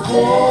Oh,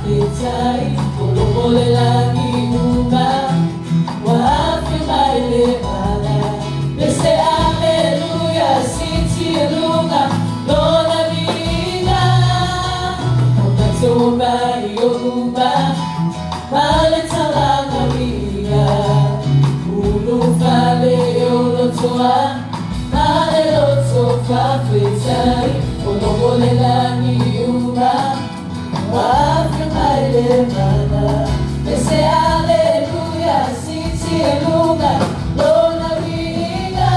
Fa'afetai o loko le lagi uma ua afe mai le mana. Bese aleluia siti e luga lona viiga. O matou mai o uma ma le talaga viiga. Ulufale o lotoa ma le loto fa'afetai o loko le lagi uma ua afe mai le mana. Bese aleluia siti e luga lona viiga.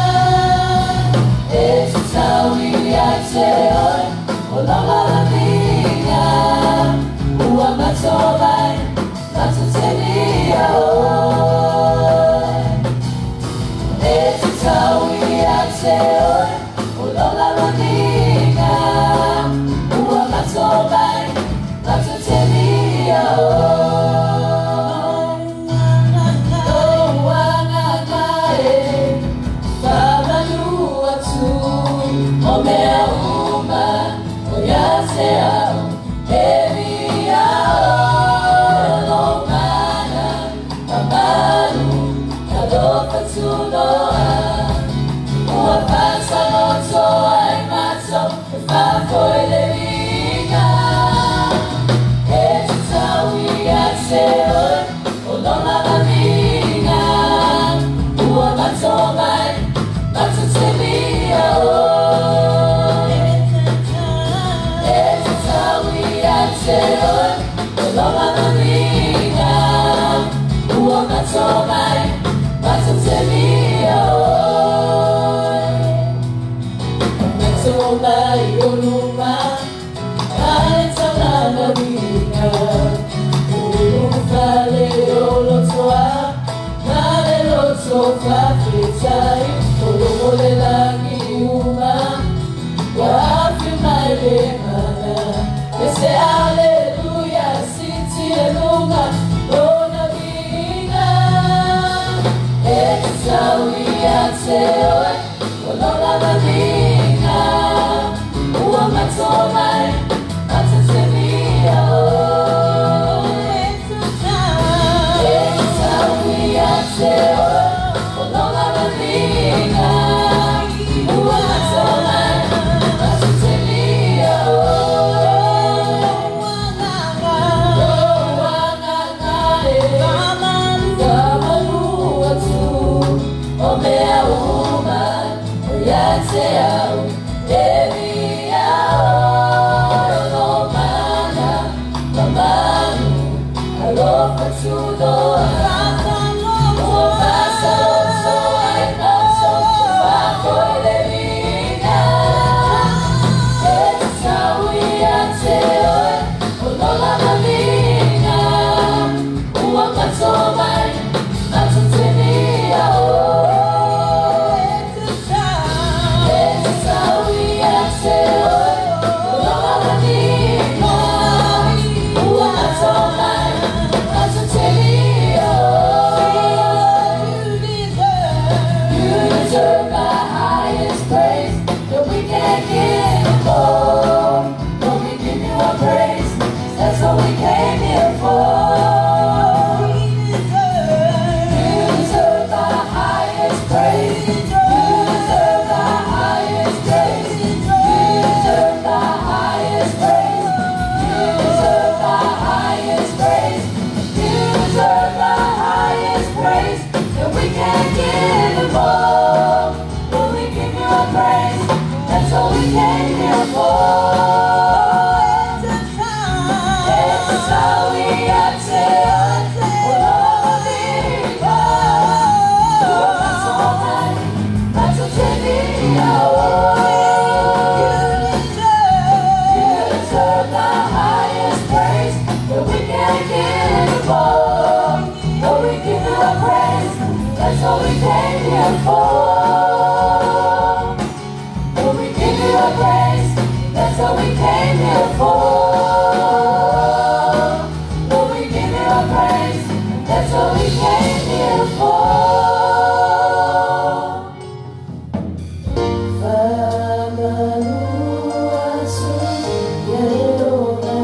E tatau ia te oe o lona viiga. Ua matou mai matou te viia oe. E tatau ia te oe o lona viiga. Ua matou mai matou te viia oe. Lou agaga e faamanu atu o mea uma o ia te au e viia oe lou mana mamalu talofa tunoa. Ua faataloto ai matou e faafoe le viiga. E tatau ia te oe o lona viiga. Ua matou mai matou te viia oe. E tatau ia te oe o lona viiga. Ua matou mai matou te viia oe. Matou mai o luma ma le talaga viiga. Ulufale o lotoa ma le loto fa'afetai o loko le lagi uma ua afe mai le mana. Bese aleluia siti e luga lona viiga. E tatau ia te oe o lona viiga. Ua matou mai matou te viia oe. E tatau ia te oe o lona viiga. Ua matou mai matou te viia oe. Lou agaga e faamanu atu o mea uma o ia te au e viia oe lou mana mamalu alofa tunoa. Ua faataloto ai matou e faafoe le viiga. E tatau ia te oe o lona viiga. Ua matou mai matou te viia oe. E tatau ia te oe o lona viiga. Ua matou mai matou te viia oe. You deserve the highest praise that we can't give more. Lord, we give you our praise. That's what we came here for. You deserve the highest praise. You deserve the highest praise. You deserve the highest praise. You deserve the highest praise. You deserve the highest praise that we can't give more. Lord, we give you our praise. That's what we came here for. E tatau ia te oe o lona viiga. Ua matou mai matou te viia oe. You deserve the highest praise that we can't give more. Lord, we give you our praise. That's what we came here for. Lord, we give you our praise. That's what we came here for. Lord, we give you our praise. That's what we came here for. Faamanu atu ia e lona.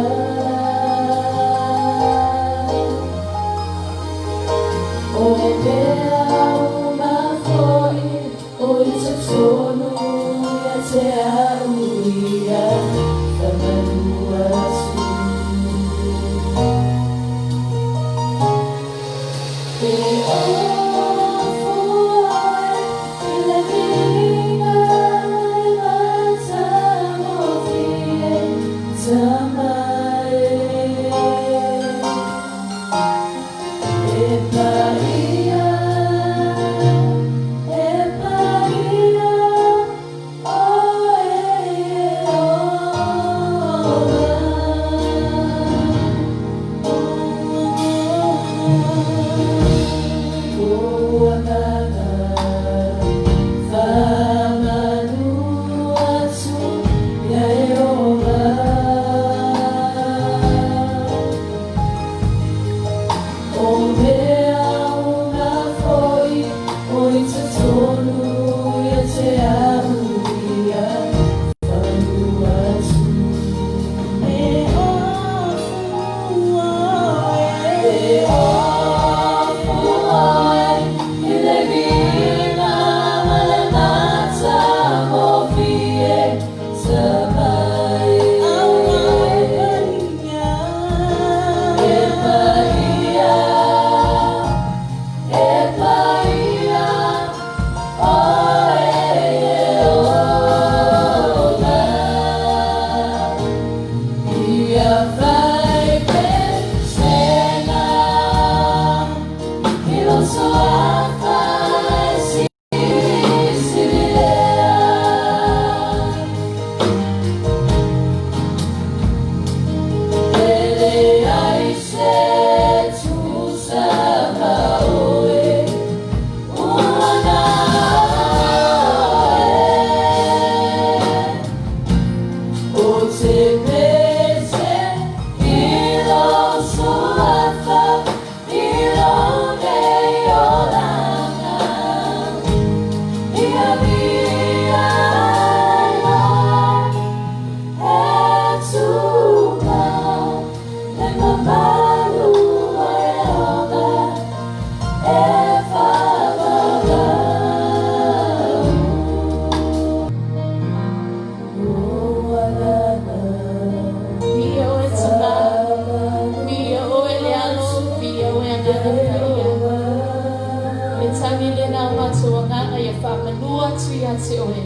Ia te oe.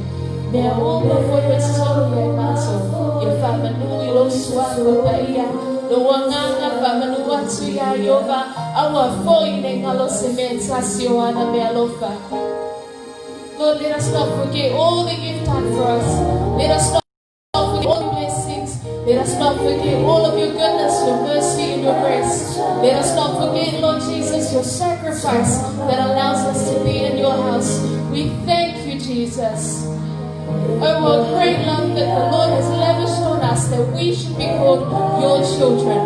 Mea uma foi ua totonu ia i matou, ia faamanu i lou Suafa Paia, lou Agaga faamanu atu iā Ieova, aua foi ne i galo se mea e tasi o āna meaalofa. Lord, let us not forget all that you've done for us. Let us not forget all the blessings. Let us not forget all of your goodness, your mercy, and your grace. Let us not forget, Lord Jesus, your sacrifice that allows us to be in your house. We thank you, Jesus. Oh, what great love that the Lord has lavished on us that we should be called your children.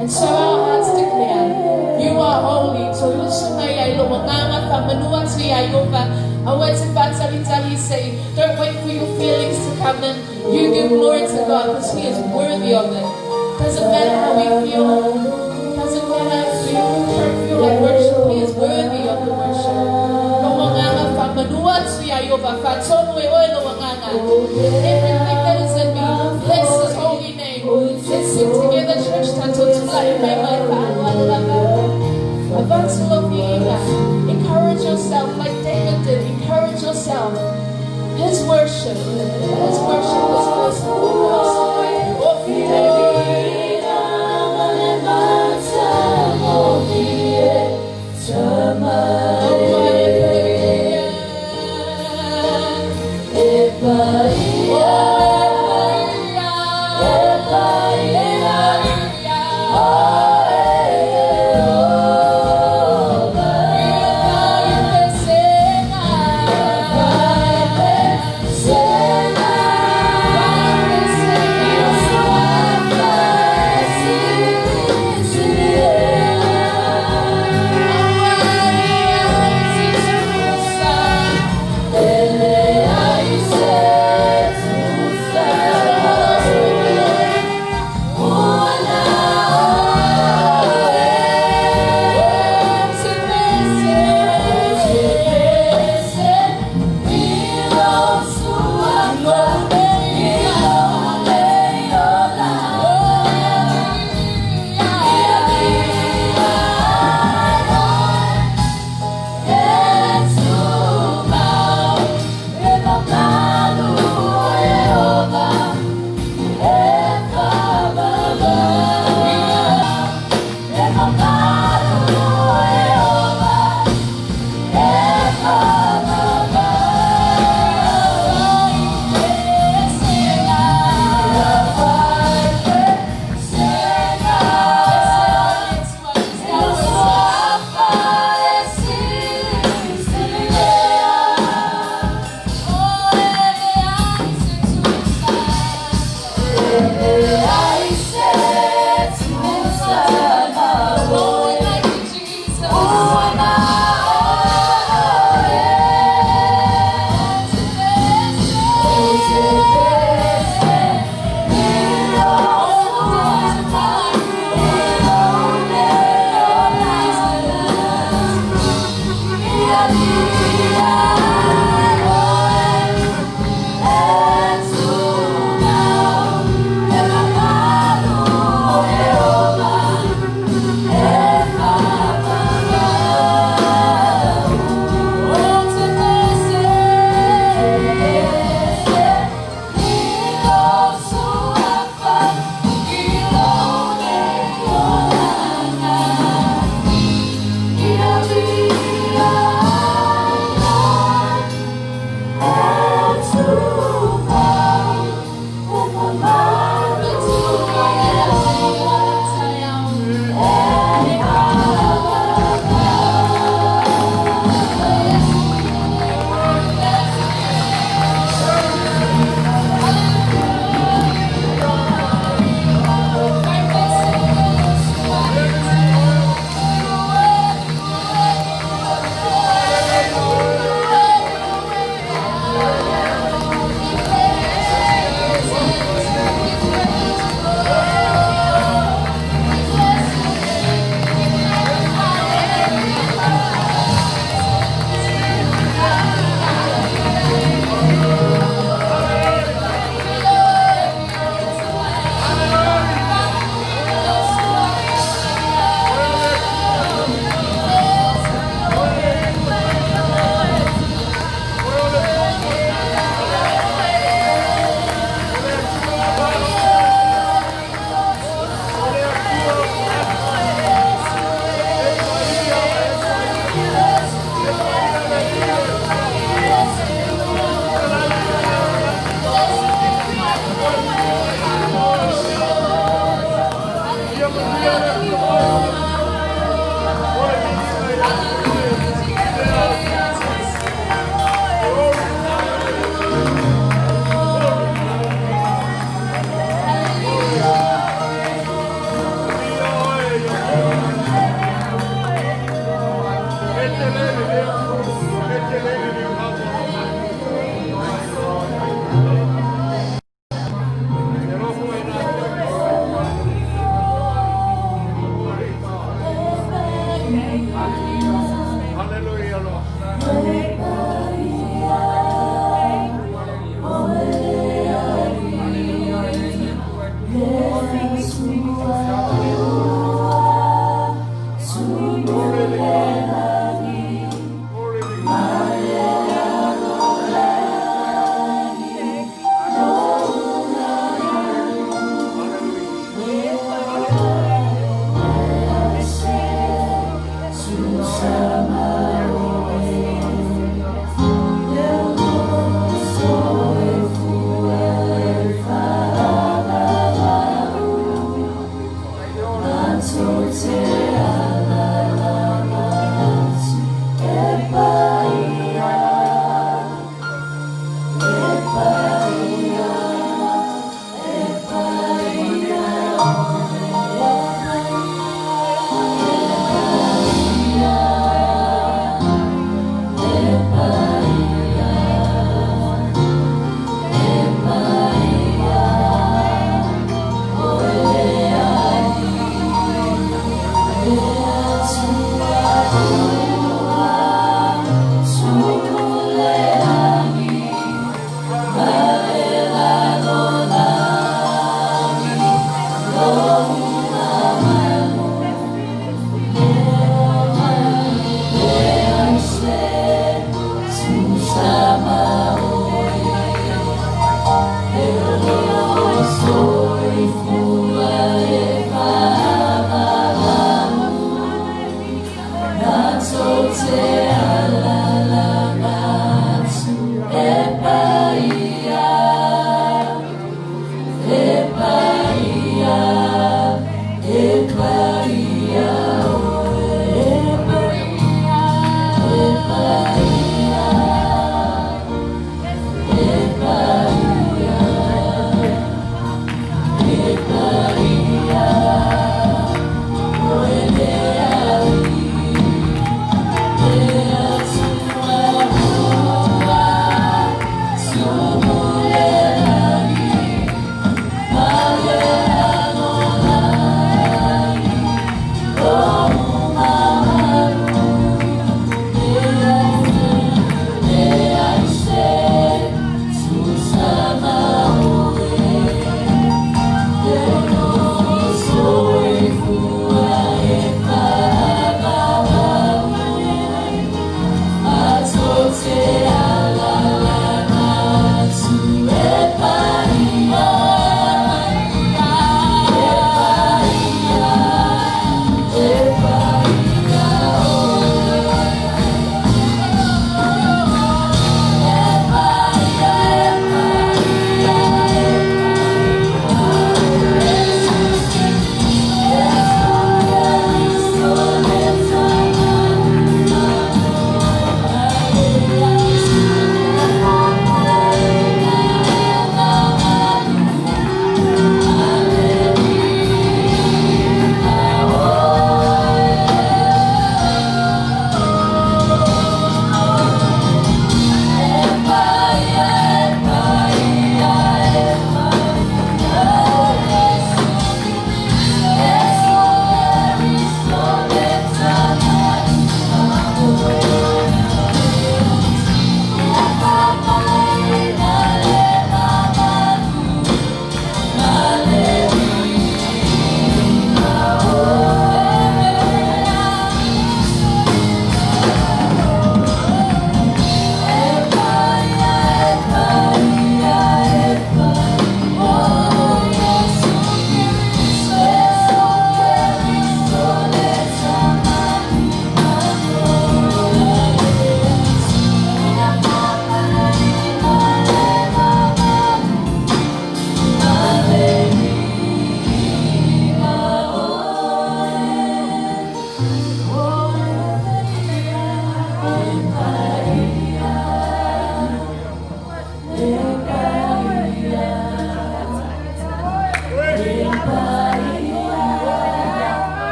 And so our hearts declare, you are holy. Toiusu mai ai lo agaga faamanu atu iā Ieova. Aua e te faatalitali se i. Don't wait for your feelings to come in. You give glory to God because He is worthy of it. Doesn't matter how we feel. Doesn't matter if we don't feel like worship. He is worthy of the worship. Lo agaga faamanu atu iā Ieova. Faatonu e oe lou agaga. Everything that is in me, bless His holy name. Let's sing together, church. Tatou tula'i mai ma le faaaloalo lava. Avatu lau viiga. Encourage yourself like David did. Encourage yourself. His worship was first and foremost. Oh, David.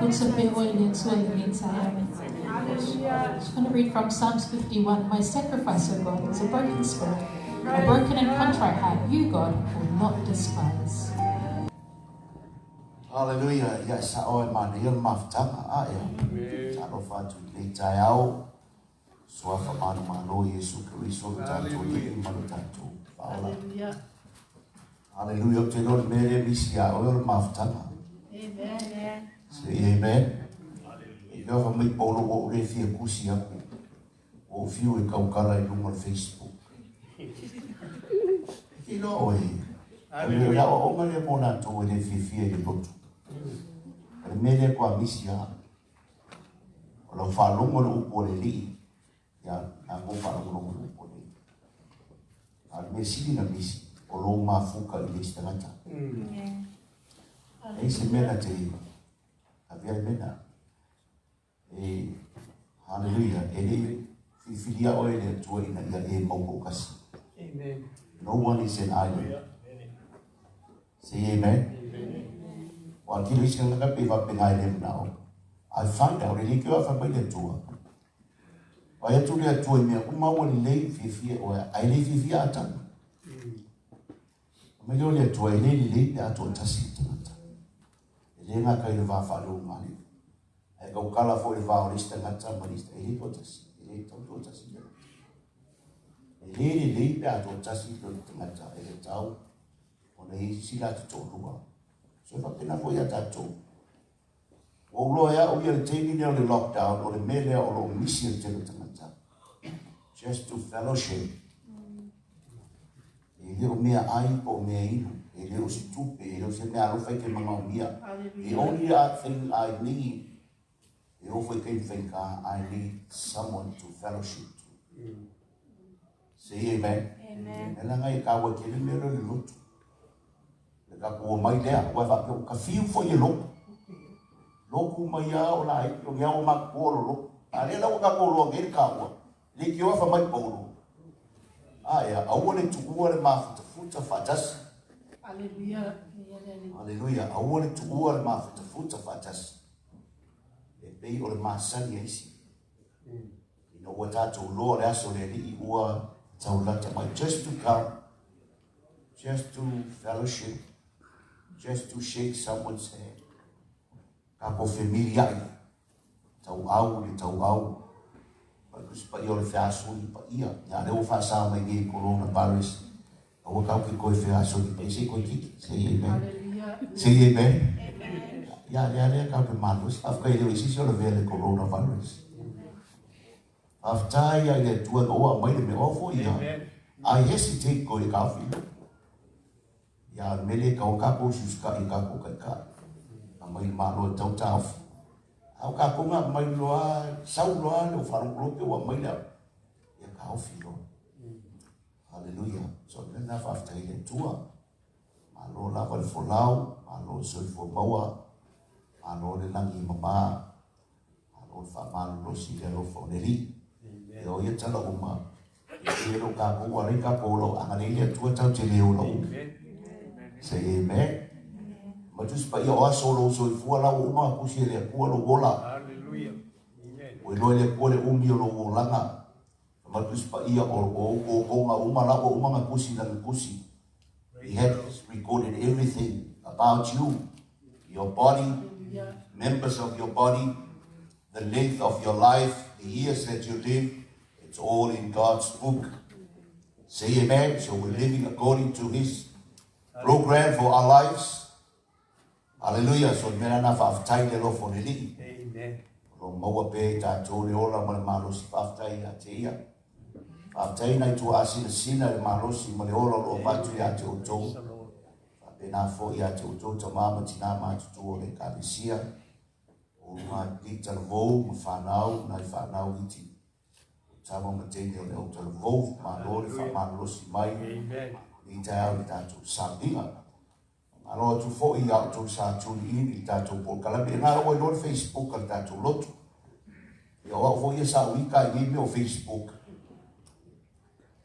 Faalotosa pea oe i le Atua i lenei taeao. Just going to read from Psalms 51. My sacrifice, O God, is a broken spirit, a broken and contrite heart, you, God, will not despise. Hallelujah, ia e sa'o e manaia le mafutaga, a ea. Talofa atu i lenei taeao, Suafa manumalo Iesu Keriso lo tatou Alii ma lo tatou Faaola. Hallelujah, ou te iloa le mea lea e misi ia oe o le mafutaga. Say amen. E te ofa mai Paulo ua ou le fia tusi atu. Ua ou fiu e tautala i luga o le Facebook. E te iloa oe. O le aoaoga lea mo latou e le fiafia i le lotu. O le mea lea toa misi lava. O lau faalogo i le upu a le Alii, ia, na kou faalogologo i le upu a le Alii. A o le mea sili na misi, o lou mafuta i le isi tagata. E i se mea na te avea le mea na. E, hallelujah, e le i filifilia oe e le Atua ina ia e mau toatasi. Amen. No one is an island. Say amen. Ua tino isi tagata pe faapena e le manao. I find out, e le keu a fai mai le Atua. Vaai atu le Atua i mea uma ua lelei fiafia oe, ae le fiafia Atama. Fai mai lea o le Atua, e le lelei pe a toatasi le tagata. E le gata i le va faaleulugalii. Ae tautala foi i le va o le isi tagata ma le isi, e le toatasi, e le tatau toatasi le tagata. E le lelei pe a toatasi le tagata, e tatau ona i ai se isi latou toalua. So e faapena foi ia tatou. Ua ou iloa e au ia le taimi lea o le lockdown, o le mea lea o lo o misi e le tele o tagata. Just to fellowship. E le o mea ai po o mea inu, e le o se tupe, e le o se mea alofa i ke manaomia. The only thing I need, e oo foi i taimi faigata, I need someone to fellowship to. Say amen. Amen. E leaga e taua tele mea lea o le lotu. Le tatou omai lea, aua e faapea ua ta fiu foi e lotu. Lotu mai lava o laiti, o ni ao matutua o lo lotu. A lea la ua tatou iloa nei le taua, leitioa fai mai Paulo, Aea, aua le tuua le mafutafuta faatasi. Aleluia. Aleluia. Aua le tuua le mafutafuta faatasi. E pei o le masani a isi. Ina ua tatou loa le aso o le Alii ua taulata mai. Just to come, just to fellowship, just to shake someone's hand. Tatou femiliai, tauau i le tauau, ma le Tusi Paia o le feasoli paia. Ia lea ua faasa mai nei coronavirus. Aua tatou te toe feasoli paia se i toe kiki. Say amen. Say amen. Ia lea lea tatou te malosi. Faafetai e le o i se isi o lavea i le coronavirus. Faafetai ia i le Atua ina ua aumai le mea oa foi ia. I hesitate koe i ka filo. Ia o le mea lea e tau tatou usiusitai i tatou taitai. Aumai le Malo e tau taofi. A o tatou na aumai loa, sau loa le faalogologo ua aumai le ia taofi loa. Haleluia. So o le mea lena faafetai i le Atua. Malo lava le folau, malo le soifua maua, malo le lagi e mama, malo le faamalolosi i le alofa o le Alii. E o ia tala uma, e lo tatou ua alai tatou ola o agalelei le Atua tatou te le ola umi. Say amen. Ma Tusi Paia o aso o lou soifua la ua uma ona tusi e le Atua lou ola. Ua iloa e le Atua le umi o lou olaga. Ma Tusi Paia o ou otoga uma la ua uma ona tusi i lana tusi. He has recorded everything about you, your body, members of your body, the length of your life, the years that you live. It's all in God's book. Say amen. So we're living according to His program for our lives. Hallelujah. So le mea lena faafetai le alofa o le Alii. Amen. O lo maua pea i tatou le ola ma le malosi faafetai ia te ia. Faafetai nai tuaasinasina i le malosi ma le ola o lo o avatu ia te outou. Faapena foi ia te outou tama ma tinā matutua o le Ekalesia, o alii talavou ma fanau, nai fanau iti, o tama ma teine o le au talavou, malo le faamalolosi mai i taeao i le tatou sauniga. Malo atu foi ia outou sa tune in i le tatou polokalame. E na ua iloa le Facebook a le tatou lotu. Ia o au foi ia sa uika i nei mea o Facebook.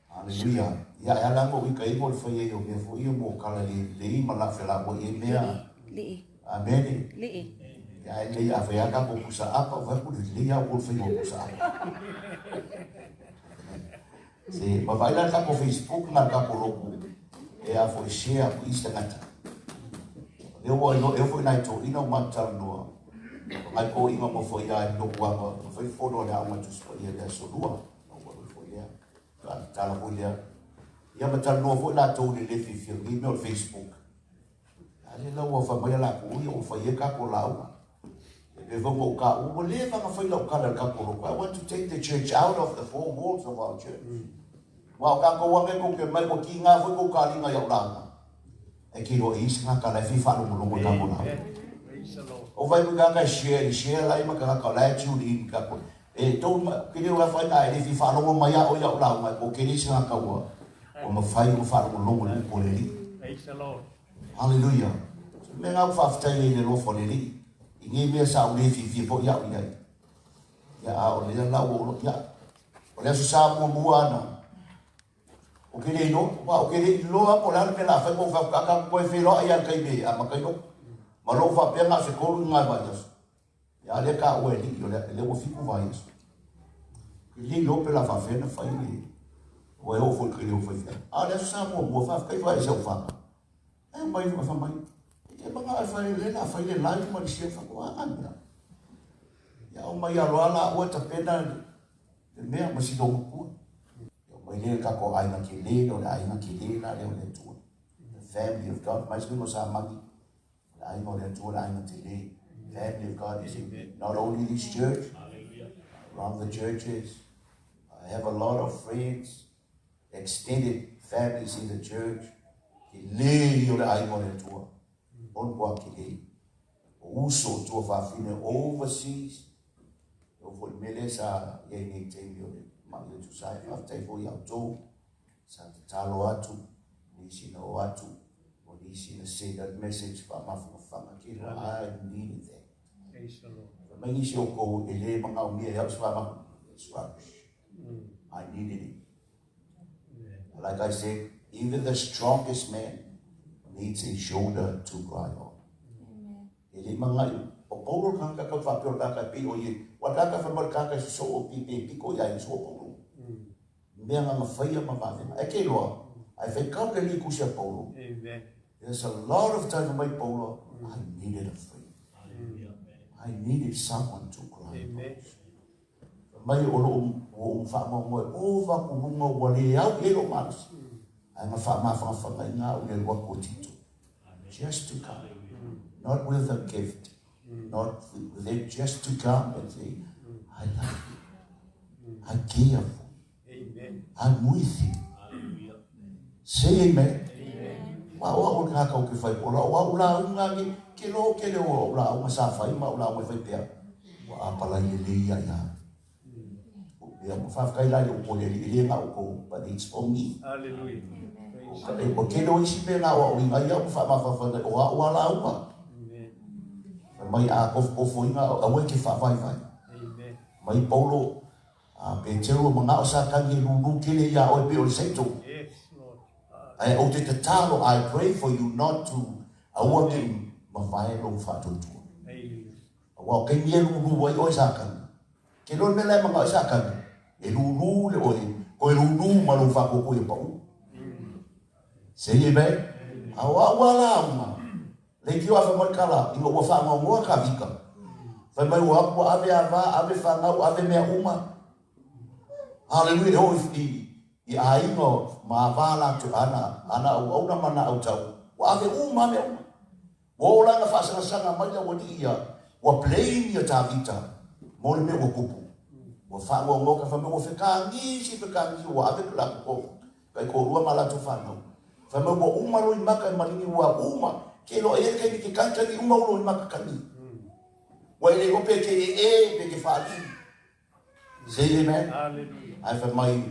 Haleluia. Ia e ala ona uika ai mo le fai ai o mea foi ia mo kala lelei ma la felauai ai mea. Lii. Amene. Lii. Ia ae lelei a fai lava tatou pusa apa, ou fai atu, lelei lava outou le faiga o pusa apa. Se ma vaai la le tatou Facebook na le tatou lotu e a foi share atu i isi tagata. Lea ua iloa, e oo foi nai toeaiina ua matou talanoa, o nai toeaiina nofo i a i lotu ava, na fai fono a le Aoga Tusi Paia i le Aso Lua, na ou alu ai foi lea. Faatala foi lea. Ia ma talanoa foi latou i le le fiafia i mea o le Facebook. A lea la ua fai mai a latou, oi ua fai ai tatou lauga. E pei foi ona ou taua, ua leva ona fai lau tala i le tatou lotu. I want to take the church out of the four walls of our church. Aua o tatou lava mea tou te omai, ua tiga foi tou taliga i au lauga. Ae te iloa e i ai se tagata la e fia faalogologo i tatou lauga. Ou vaai atu i tagata e share, e share la i ma tagata o la e tune in i tatou. E tou ma, ke leo afa ina e le fia faalogo mai a oe i au lauga, po ke le se tagata ua, ua mafai ona faalogologo i le upu a le Alii. Praise the Lord. Hallelujah. So mea na ou faafetai ai i le alofa o le Alii, i nei mea sa ou le fiafia foi au i ai. Ia, a o lea la ua ou, ia, o le Aso Sa muamua ana, Ou te le iloa, aua ou te le iloa po o le a le mea o le a fai ma ou fai atu, a tatou toe feiloai lava i le taimi e amata ai loa. Ma lou faapea na o se tolu ni nai vaiaso. Ia a lea taua e alii, o lea ua fitu vaiaso. Ou te le iloa pe o le a faapefea ona fai le, aua e oo foi i le taimi o faifeau. A o le Aso Sa muamua, faafetai foi i si au fanau. E mai, fai mai, e te manao e fai, lea o le a fai le live ma le share, fai atu, a mea. Ia aumai aloa laua tapena le mea ma si lou Mai lea le tatou aiga tele, o le aiga tele la lea o le Atua. The family of God. Mai se sa magi. O le aiga o le Atua, le aiga tele. Family of God is in not only this church, around the churches. I have a lot of friends, extended families in the church. Tele ia o le aiga o le Atua. O le kua tele. O uso o tua fafine overseas. E oo foi i le mea lea sa i ai nei i taimi o le ma'i o Tusa e faafetai foi ia outou sa tatalo atu, nisi na o atu, o nisi na send a message faamafanafana tele, I needed that. Fai mai nisi o outou e le manaomia e au se faamafanafana, it's rubbish. I needed it. Like I said, even the strongest man needs a shoulder to cry on. E le mangai, o Paulo le tagata tau faapea o le tagata e pei o ia, ua le tagata fai mai o le tagata e sosoo o pi pe piko ia i soo Paulo. Mea nga faia ma vavega. E ke loa, ai fai kau le li kusi a Paulo. Amen. There's a lot of time mai Paulo, I needed a friend. I needed someone to cry. Amen. Mai o loo ua ou faamoemoe ova atu luga ua le au i ai lou malosi, ae na faamafanafanaina au i le alu atu o Tito. Just to come, not with a gift, not with it, just to come and say, I love you, I care for you, I'm with you. Say amen. Aua o au o le tagata ou te fai pola, o au lauga ke, ke lo kele o au lauga sa fai ma au lauga e fai pea. Ua apalai lelei ia ia. Ia, ma faafetai la i lou pole alii, e le na o kou, but it's for me. Hallelujah. Ua tele o isi mea na aoaoina ai au ma faamafanafana o au a lauga. Fai mai a kofokofoina, aua e te faavaivai. Mai Paulo, A Peteru ua manao Satani e lūlū tele iā oe pei o le Seito. Ae ou te tatalo, I pray for you not to, aua ne i mavae lou faatuatua. Aua o taimi e lūlū ai oe Satani. Ke loa le mea la e manao ai Satani, e lūlū le oe, koe lūlū ma lou faatuatua ia pau. Say amen. A o au a lauga, Leitio a fai mai kala, ina ua faanoanoa ka vika. Fai mai ua aku ua ave ava, ave fanau, ave mea uma. Hallelujah, e oo i, i aiga ma ava latou, ana, ana auauna ma ana autau, ua ave uma mea uma. Ua oo la ina faasagasanga mai le aualii ia, ua blame ia Tavita mo le mea ua tupu. Ua faanoanoa ka fai mai ua fekagisi, fekagisi, ua ave le latou tofu. Taitoalua ma latou fanau. Fai mai ua uma loimaka e maligi ua uma. Ke loa e iai le taimi ke kanikani uma u loimaka kani. Ua e le iloa pe ke ee pe ke faalii. Say amen. Hallelujah. Ae fai mai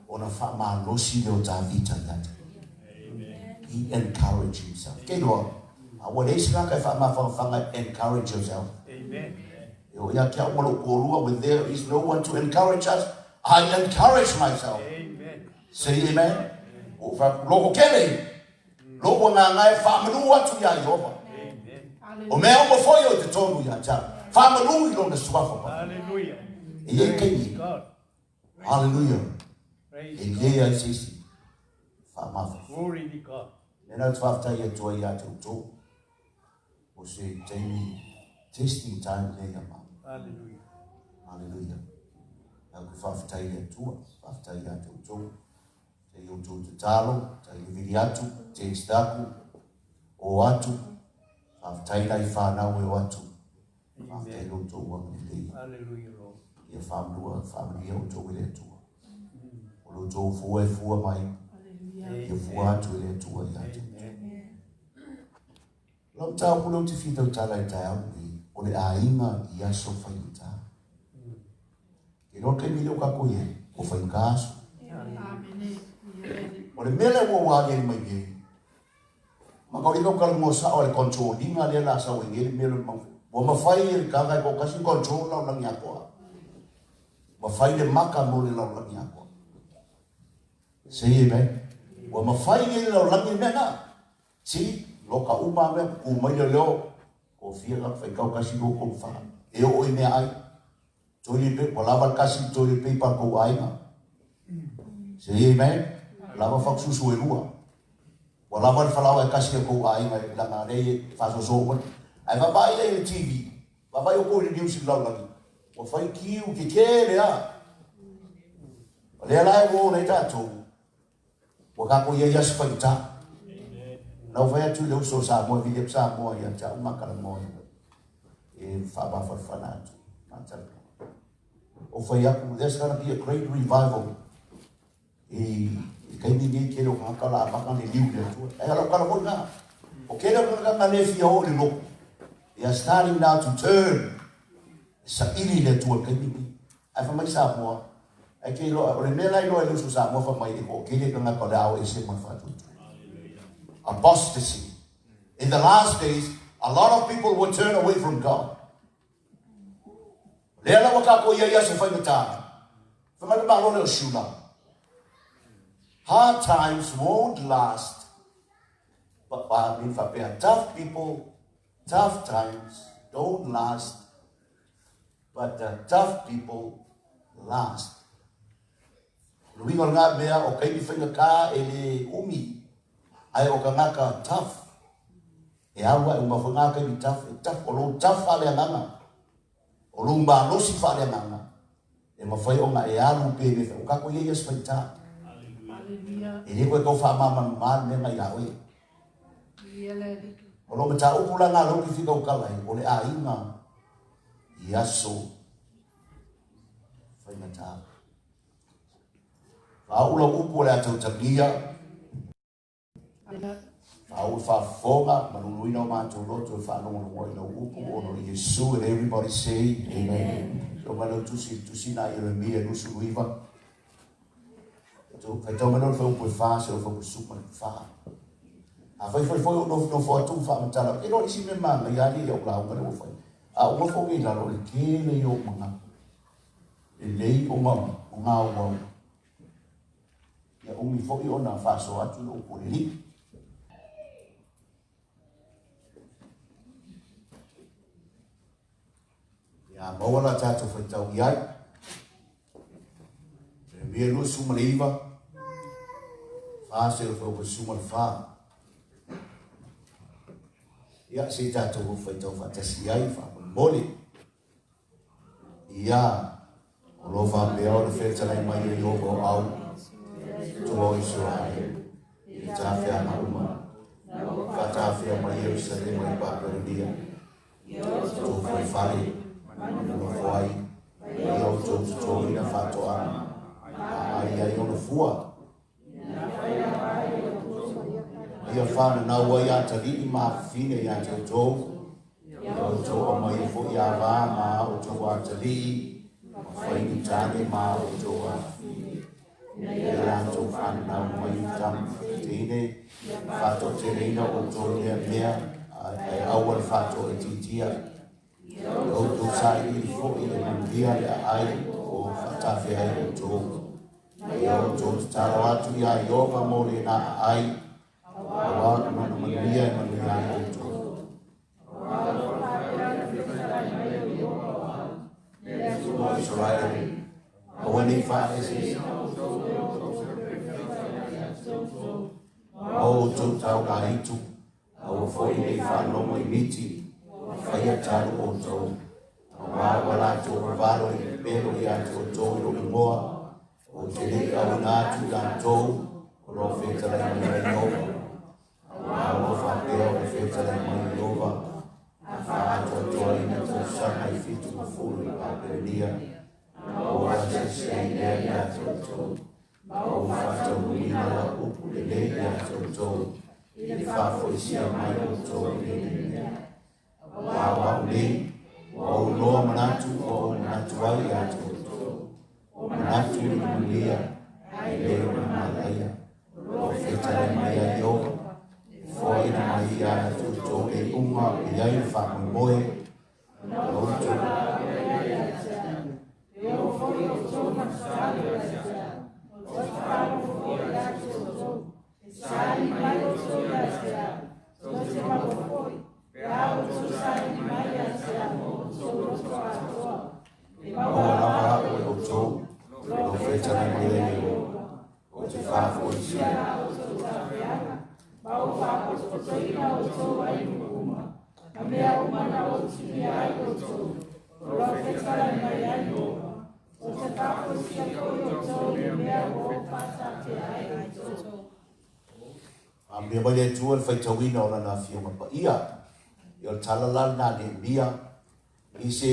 ona faamalosi lea o Tavita ia te. He encouraged himself. Ke iloa, a ua leai se tagata e faamafanafana encourage yourself. Amen. E oo ia te au ma lou toalua, when there is no one to encourage us, I encourage myself. Amen. Say amen. Ua ou fai atu, loko kele, lou agaga e faamanu atu iā Ieova. Amen. O mea uma foi o i totonu ia te au. Faamalu i lona suafa paia. E i ai taimi. Hallelujah. E leai se isi faamafafa. Lea la ou te faafetai atu ai ia te outou. O se taimi testing time lea ia matou. Hallelujah. Hallelujah. Au ke faafetai i le Atua, faafetai ia te outou. Tai outou tatalo, tai le vili atu, text aku, o atu, faafetai nai whanau e o atu. Faafetai lo outou agalelei. Hallelujah, Lord. Ia faamua, faamanuia outou e le Atua. O lo outou fua e fua mai. Ia fua atu e le Atua ia te outou. Lau mataupu lea ou te fia tautala i le taeao lenei, o le aiga i aso faigata. Ke loa le taimi lea ua tatou i ai, ua faigata aso. O le mea lea ua ou aliali mai nei, ma kau lika talanoa sao le control ina lea la sau ai nei le mea lea ua mafai e le tagata e toatasi control lalolagi atoa. Mafai le maka mo le lalolagi atoa. Say amen. Ua mafai e le lalolagi le mea na. See, loka uma mea, ku mai le leo, ko fia ka whaikau kasi lua tolu wha. E o i mea ai. Toilet paper, ua lava le kasi toilet paper kou aiga. Say amen. Lava whakususu e lua. Ua lava le falaoa e kasi a kou aiga e langa lei e whasoso uma. Ai vaavaai ai le TV, vaavaai outou i le news i le lalolagi. Ua fai kiu ke kele a. O lea la e ua o nei tatou, Ua kākou i ai aso faigata. Na ou fai atu i le uso o Samoa, William Samoa ia te au makalanoa e faamafanafana atu. Matalanoa. O fai aku, there's gonna be a great revival i i kaimi nei kele o kāka la amaka le liu le atua. Ai ala kala foi ngā. O kele o kāka ngā le fia o le loko. They are starting now to turn. Saili le Atua i le taimi lenei. Ae fai mai Samoa, Ae ke iloa, o le mea la iloa e le uso Samoa fai mai e toatele tagata o le ao ese ma le faatuatua. Apostasy. In the last days, a lot of people will turn away from God. Lea la ua tatou i ai aso faigata. Fai mai le Malo lea o Shula. Hard times won't last. But, I mean, faapea, tough people Tough times don't last, but the tough people last. O le uiga o lena mea, o kaimi faigata e le umi, ae o tagata tough, e alu ae uma foi na kaimi tough, e tough, o lou tough faaleagaga, o lou malosi faaleagaga, e mafai ona e alu pe le, o tatou ia ia se faigata. E le koe tau faamamalumaa le mea na ia oe. O lo mataupu la ngā lau ki whika ukala ai, o le aiga i aso faigata. Whaau lau upu o le a tautagia, whaau e whaafofoga, maluluina o mātou loto e whaalongolongoa i lau upu, ono i Yesu, and everybody say, Amen. So mai lau tusi, tusi nā Ieremia, lusu luiva. Faitau mai loa le fuaiupu e fa seia fuaiupu sefulu ma le fa. Afai foi foi ou nofonofo atu ma faamatala, ou te iloa isi mea manaia lava ia i au lauga lea ua fai. A ou nofo nei i lalo, o le tele ia o ou manatu. Lelei ona o gauau. Ia umi foi ona faasoa atu le upu a le Alii. Ia maua la tatou faitau i ai. Jeremia 29, fa se o fau suma le fa. Ia se i tatou faitau faatasi ai faamolemole. Ia o lo faapea o le fetalai mai o Ieova o au, tua o Iseraele, i le tafeaga uma, faatafea mai Ierusalema i Papelonia, I outou faifale e nonofo ai, i outou totoina faatoaga, a ai ai ona fua. Ia whananau ai atalii ma afafine ia te outou, ia outou aumaia foi avā ma a outou atalii, ma fai ni tane ma a outou afafine. Ia latou whananau mai i tama teine, whaatoateleina outou i lea mea, ae aua le whaatoaitiitia. Ia outou sailiili foi e manuia le aai o whaatawhea ai outou. Ia outou tatalo atu iā Ieova mo lena aai, auā lona manuia e manuia ai outou. nei faaeseese. Ma o outou taulaitu, aua foi nei faalogo i miti, e faia talu outou, auā ua latou vavalo i pepelo ia te outou i lou igoa, ou te le i auina atu i latou o lo o fetalai mai ai Ieova. Auā ua faapea o le fetalai mai Ieova, na faaatoatoaina tausaga e 70 i Papelonia, na ou asiasi ai lea ia te outou, ma ou faataunuuina lau upu lelei ia te outou, i le faafoisia mai o outou i lenei mea. Aua o au nei, ua ou iloa manatu ua ou manatu ai ia te outou, o manatu i le manuia, ae le o le malaia, o lo o fetalai mai ai Ieova, e foaina mai ia te outou le iuga e i ai le faamoemoe, o outou. Maua lava au e outou, o lo o fetalai mai ai Ieova, ou te faafoisia. Amuia mai le Atua i le faitauina o Lana Afioga Paia. Ia o le tala la lena a Nehemia i se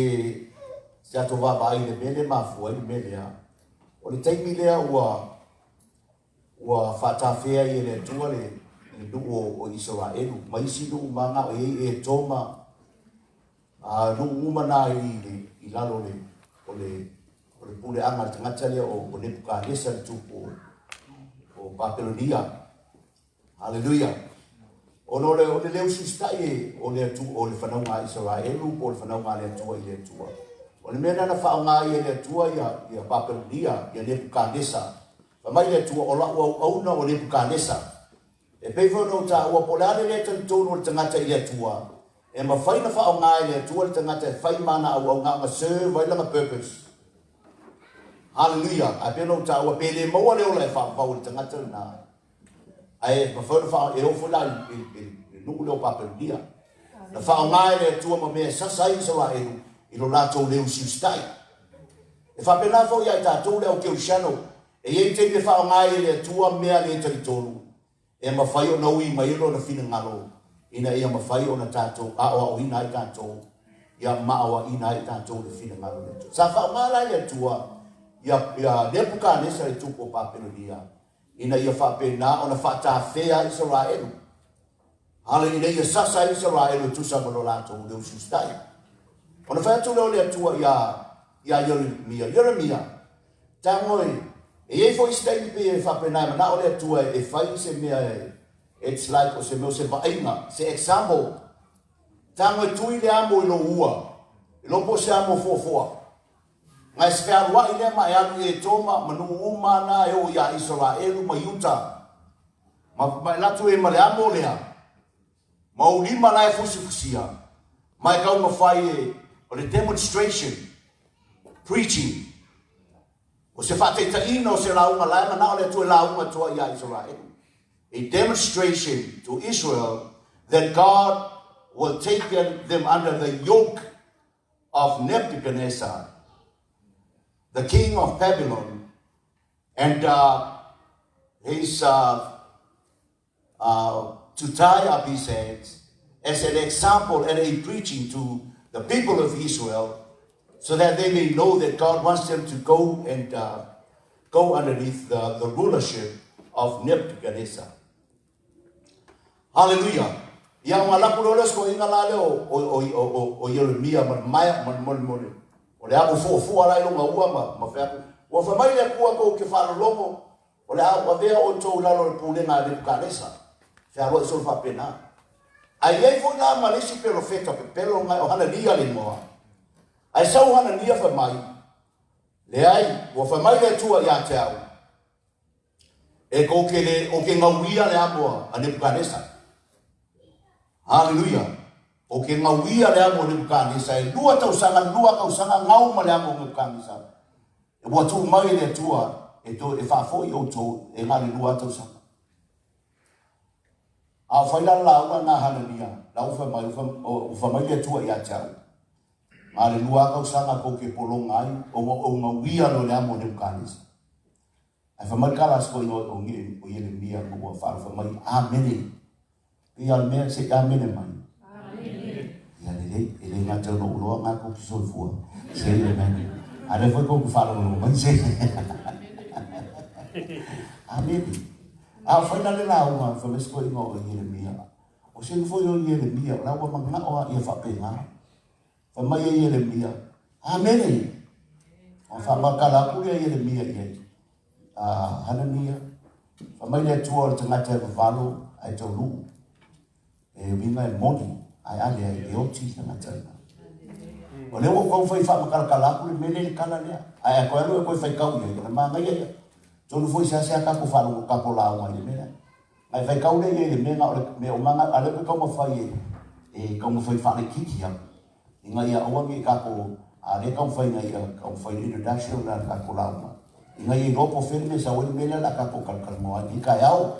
se tatou vaavaai i le mea lea e mafua ai le mea lea. O le taimi lea ua ua faatafea ai e le Atua le le nuu o, o Isaraelu ma isi nuu ma o i ai Etoma, a nuu uma na i, i, i lalo o le, o le, o le puleaga a le tagata lea o, o Nebukanesa le tupu o, o Papelonia. Haleluia! Ona o le, o le le usiusitai e, o le Atu, o le fanauga a Isaraelu po o le fanauga a le Atua i le Atua. O le mea lena na faaaoga ai e le Atua ia, ia Papelonia, ia Nebukanesa. Fai mai le Atua, o lau auauna o Nebukanesa. E pei foi ona ou taua, po o le a le le talitonu o le tagata i le Atua, e mafai ona faaaoga e le Atua le tagata e fai ma ana auaunaga, serve ai lana purpose. Haleluia! Ae pei ona ou taua, pe le maua le ola e faavavau e le tagata lena, ae mafai ona faa, e oo foi la i, i, i le nuu lea o Papelonia. Na faaaoga e le Atua ma mea e sasa ai Isaraelu i lo latou le usiusitai. E faapena foi ia i tatou le au Kerisiano, e i ai taimi e faaaoga ai e le Atua mea le talitonu, e mafai ona ui mai ai Lona finagalo ina ia mafai ona tatou aoaoina ai tatou, ia ma aoaina ai tatou i le finagalo o le Atua. Sa faaaoga la e le Atua ia, ia Nepukanesa le tupu o Papelonia, ina ia faapena ona faatafea ai Isaraelu, ale ina ia sasa ai Isaraelu e tusa ma lo latou le usiusitai. Ona fai atu lea o le Atua iā, iā Ieremia, Ieremia, tago e, e i ai foi isi taimi pei e faapena e manao le Atua e fai se mea e, it's like o se mea o se vaaiga, se example. Tago e tui le amo i lou ua, e iloa po o se amo foafoa. Na e fealuai lea ma e alu i Etoma ma nuu uma na e oo iā Isaraelu ma Iuta, ma, ma e alu atu e ma le amo lea, ma ou lima la e fusifusia, ma e taumafai e, o le demonstration, preaching, o se faataitaiina o se lauga la e manao le Atua e lauga atu ai iā Isaraelu. A demonstration to Israel that God will take them, them under the yoke of Nebuchadnezzar, the king of Babylon, and uh, his uh, uh, to tie up his hands as an example and a preaching to the people of Israel so that they may know that God wants them to go and uh, go underneath the, the rulership of Nebuchadnezzar. Haleluia! Ia ona alu atu loa lea o si toeaina la lea o, o, o, o, o, o Ieremia ma le maea, ma le, ma le, ma le, o le amo fuafua la i lona ua ma, ma fai atu, Ua fai mai le Atua tou te faalologo, o le a ou avea outou i lalo o le pulega a Nepukanesa. Fealuai solo faapena. Ae i ai foi la ma le isi perofeta pepelo ngai o Hanania le igoa. Ae sau Hanania fai mai, Leai, ua fai mai le Atua ia te au, E kou ke le, o ke gauia le amo a Nebukanesa. Haleluia. O ke gauia le amo a Nebukanesa e lua tausaga, lua tausaga gau ma le amo o Nebukanesa. E ua tuu mai e le Atua e toe e faafoi outou e na o le lua lava tausaga. A o fai la le lauga lena a Hanania, la ua fai mai, ua fai mai le Atua ia te au, na o le lua lava tausaga tou te pologa ai, ona o gauia loa le amo o Nebukanesa. Ae fai mai le tala a si toeaina o Ieremia ma ua faalofa mai, Amene. Pei lava o le mea, se i amene mai. Ia lelei, e le gata ona ou iloa na tou te soifua. Say amen. A lea foi tou te faalogologo mai, say Amene. A o fai la le lauga, fai mai si toeaina o Ieremia, o se foi o Ieremia, o la ua manao lava ia faapena. Fai mai e Ieremia, Amene! Ona faamakala atu lea Ieremia i ai, a Hanania, fai mai le Atua o le tagata e vavalo ae taunuu, e uiga e moni, ae a leai, e oti le tagata lena. O lea ua ou taumafai faamakalatala atu le mea lea i le tala lea, ae a toe alu e toe faitau i ai, o le manaia ia. Atonu foi e seasea tatou faalogo tatou lauga i le mea lea. Ae faitau lea i ai i le mea na o le mea uma na, a lea pe taumafai e, e taumafai faalaitiiti atu, ina ia aua ne i tatou, a lea e taumafai ina ia taumafai le introduction lea a le tatou lauga, ina ia iloa po o fea le mea e sau ai le mea lea o le a tatou talatalanoa ai i lenei taeao.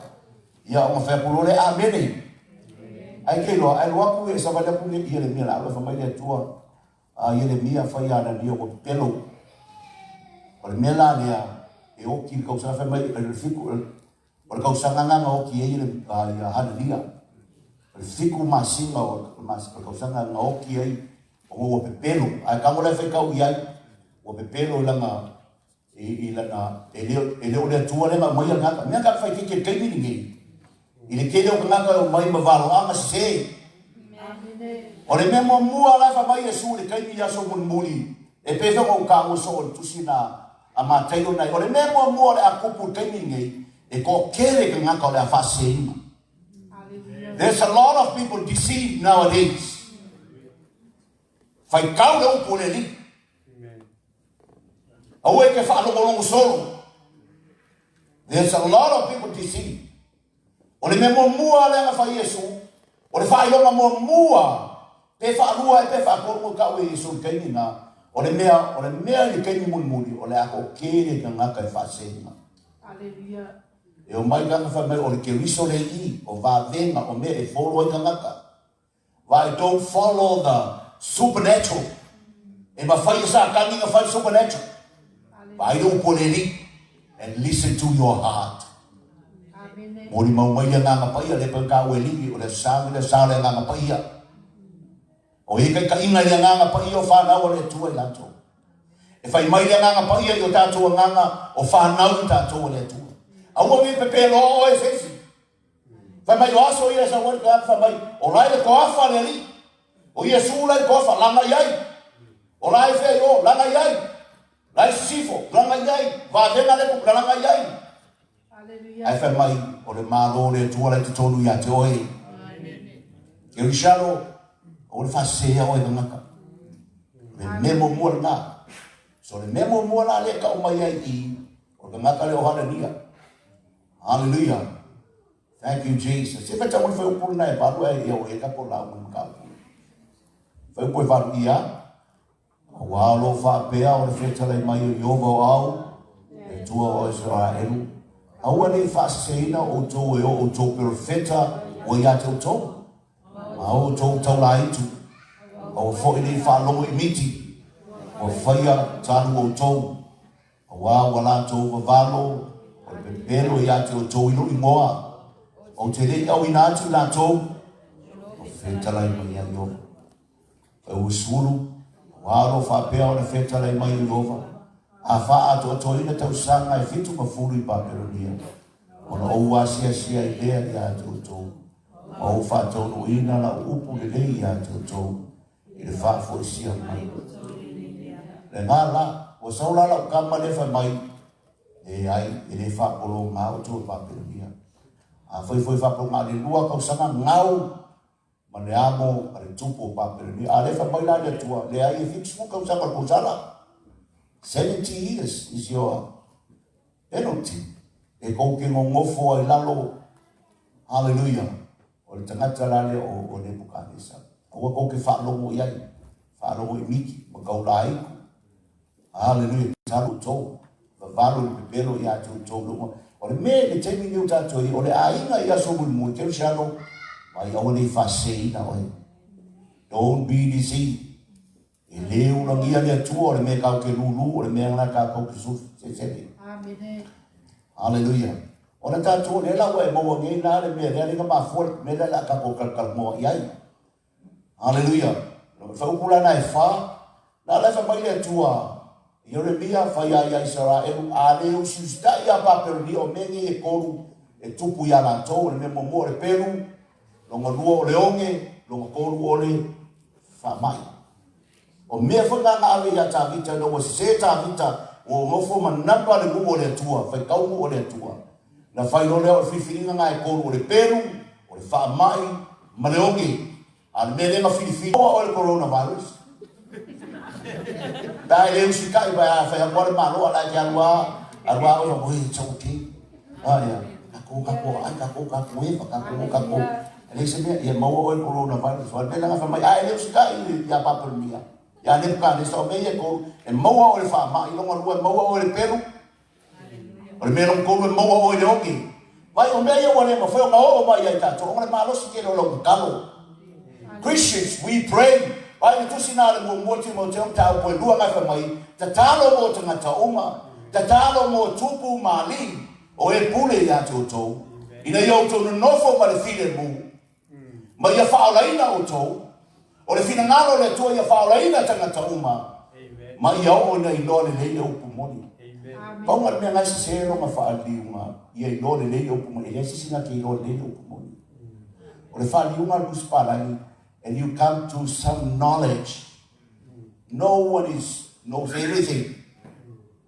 Ia ona fai atu loa lea, Amene! Ai ke iloa, ae alu atu e savali atu Ieremia la, fai mai le Atua, a Ieremia fai ia Anania ua pepelo. O le mea la lea, e oti i le tausaga, fai mai, le fitu, O le tausaga lena na oti ai ia Hanania. O le fitu masina o le tausaga na oti ai ona ua pepelo. Ae tago la e faitau i ai, ua pepelo i lana, i lana, e le o le Atua lea na aumaia le tagata. Mea ka fai keke i le taimi lenei, i le tele o tagata e omai ma valoaga sese. O le mea muamua la e fai mai Iesu i le taimi i aso mulimuli, e pei foi ona ou taua soo i le tusi na a Mataio nai, o le mea muamua o le a tupu i le taimi lenei, e toatele tagata o le a faaseseina. There's a lot of people deceived nowadays. Faitau le upu o le Alii. Aua e te faalogologo solo. There's a lot of people deceived. O le mea muamua lea na fai Iesu, o le faailoga muamua, pe faalua ea pe faatolu na tau e Iesu i le taimi lena, o le mea, o le mea i le taimi mulimuli, o le a toatele tagata e faasega. E omai tagata fai mai, o le Keriso le i, o vavega, o mea e follow ai tagata. Vai don't follow the supernatural. E mafai e Satani na fai supernatural. Vaai le upu a le Alii. And listen to your heart. Molimau mai le Agaga Paia, lea pei taua e Livi, o le sa le sa o le Agaga Paia. O ia taitaiga i le Agaga Paia o fanau a le Atua i latou. E fai mai le Agaga Paia i o tatou agaga o fanau i tatou a le Atua. Aua ne i pepeloa oe se isi. Fai mai o aso ia e sau ai le tagata fai mai, o la e le toafa le alii. O Iesu la e le toafa, laga i ai. O la e fea i o, laga i ai. La e sisifo, laga i ai. Vavega le kupu, laga i ai. Ae fai mai, o le Malo o le Atua la i totonu ia te oe. Kerisiano, aua le faasesea oe tagata. O le mea muamua lena. So le mea muamua la lea e tau mai ai i, o le tagata lea o Hanania. Hallelujah. Thank you, Jesus. Se faitau mai fuaiupu lena e valu ae ia o e tatou lauga i mataupu. Fuaiupu e valu ia, Auā o lo o faapea o le fetalai mai o Ieova o au, le Atua o Isaraelu, aua ne i faaseseina outou e o outou perofeta ua ia te outou, ma o outou taulaitu, aua foi ne i faalogo i miti, ua faia talu outou. Auā ua latou vavalo o le pepelo ia te outou i lou igoa, ou te le i auina atu i latou, o fetalai mai ia Ieova. E ua sulu, auā o lo o faapea ona fetalai mai o Ieova, a faaatoatoaina tausaga e 70 i Papelonia, ona ou asiasi ai lea ia te outou, ma ou faataunuuina lau upu lelei ia te outou, i le faafoisia mai. Lena la, ua sau la lau tama lea fai mai, leai, e le faapologa outou e Papelonia. Afai foi faapologa le lua tausaga gau ma le amo a le tupu o Papelonia. A lea fai mai la le Atua, leai, e 70 tausaga o le kousala. 70 years is your penalty. E kou ke nonofo ai lalo. Hallelujah. O le tagata la lea o Nebukanesa. Aua kou ke faalogo i ai. Faalogo i miki ma kaulāiku. Hallelujah. tatalo outou, vavalo i le pepelo ia te outou le uma. O le mea i le taimi lenei o tatou i ai, o le aiga i aso mulimuli, Kerisiano, mai aua ne i faaseseina oe. Don't be deceived. E le ulagia le Atua, o le mea kau ke lulu, o le mea ngana kākou ke sesele. Amene. Haleluia. Ona tatou, lea la ua e maua nei la le mea lea le mafua le mea lea la kākou kalakalamoa i ai. Haleluia. Fai upu lana e fa, na la fai mai le Atua, Ieremia fai ai ia Isaraelu, a le usiusitai ia Papelonia o mea nei e tolu e tupu iā latou, o le mea muamua o le pelu, longa lua o le oge, longa tolu o le faamai. O mea foi na na ave iā Tavita ina ua sesē Tavita, ua nofo ma napa le nuu o le Atua, faitau nuu o le Atua. Na fai loa lea o le filifiliga na e tolu o le pelu, o le faamai, ma le oge. A o le mea lea na filifili, maua oe le coronavirus. Pe a e le usitai, pe a fai atu lava le Malo, a la e te alu lava, alu lava oe fai, it's okay. A ia, tatou, tatou aai, tatou, tatou eva, tatou, tatou. E leai se mea, ia maua oe le coronavirus. O le mea lea na fai mai, a e le usitai ia Papelonia, ia Nebukanesa, o mea ia e tolu, e maua oe le faamai, lona lua e maua oe le pelu, O le mea lona tolu e maua oe i le oge. Vai o mea ia ua le mafai ona oo mai ia i tatou, ona le malosi tele o lau tatalo. Christians, we pray. Vai le tusi na le muamua Timoteo mataupu e lua ngai fai mai, tatalo mo tagata uma, tatalo mo tupu ma alii, o e pule ia te outou, ina ia outou nonofo ma le filemu, ma ia faaolaina outou. O le finagalo o le Atua ia faaolaina tagata uma, ma ia oo ina iloa lelei le upu moni. Pau lena o le mea na e sese lona faaliuga, ia iloa lelei le upu moni. E leai se isi na te iloa lelei le upu moni. O le faaliuga a le Tusi Palagi, and you come to some knowledge. No one is knows everything.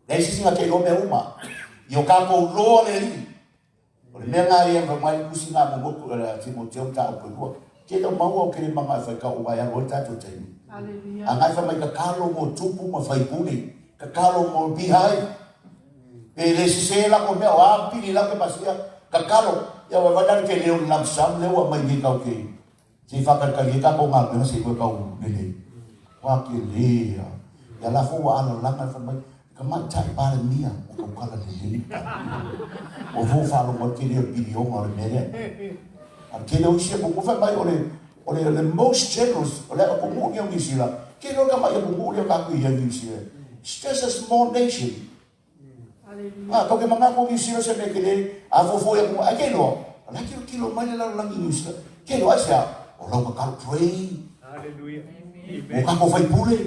Leai se isi na te iloa mea uma. Ia o tatou loa le Alii. O le mea lena ia fai mai le tusi na mo motu a Timoteo mataupu e lua. Ke tau maua o kele manga e fai kau ai alu ai tatou taimi. Hallelujah. A ngai fai mai tatalo mo tupu ma faipule, tatalo mo beehive. Pe le sese la ko mea o a pili la ke masia, tatalo. Ia wai wai ke leo le lump sum lea ua mai nei kau ke se i whakalikali ai tatou galuega se i koe kau lelei. Ua ke lea. Ia la fo ua alalanga fai mai, Tamaitai Palemia ua tautala lelei le Palemia. Ua fou faalogo ai le tele o le piliona o le mea lea. A o le tele o isi atunuu fai mai o le o le the most generous o le atunuu lenei o Niu Sila, tele o le tamai atunuu lea tatou i ai i Niu Sila. It's just a small nation. A, tou te manatu o Niu Sila se mea tele, a fuafua i atunuu, ae te iloa, o la e tilotilo mai le lalolagi i Niu Sila. Te iloa aisea? O lau tatalo, pray. O tatou faipule.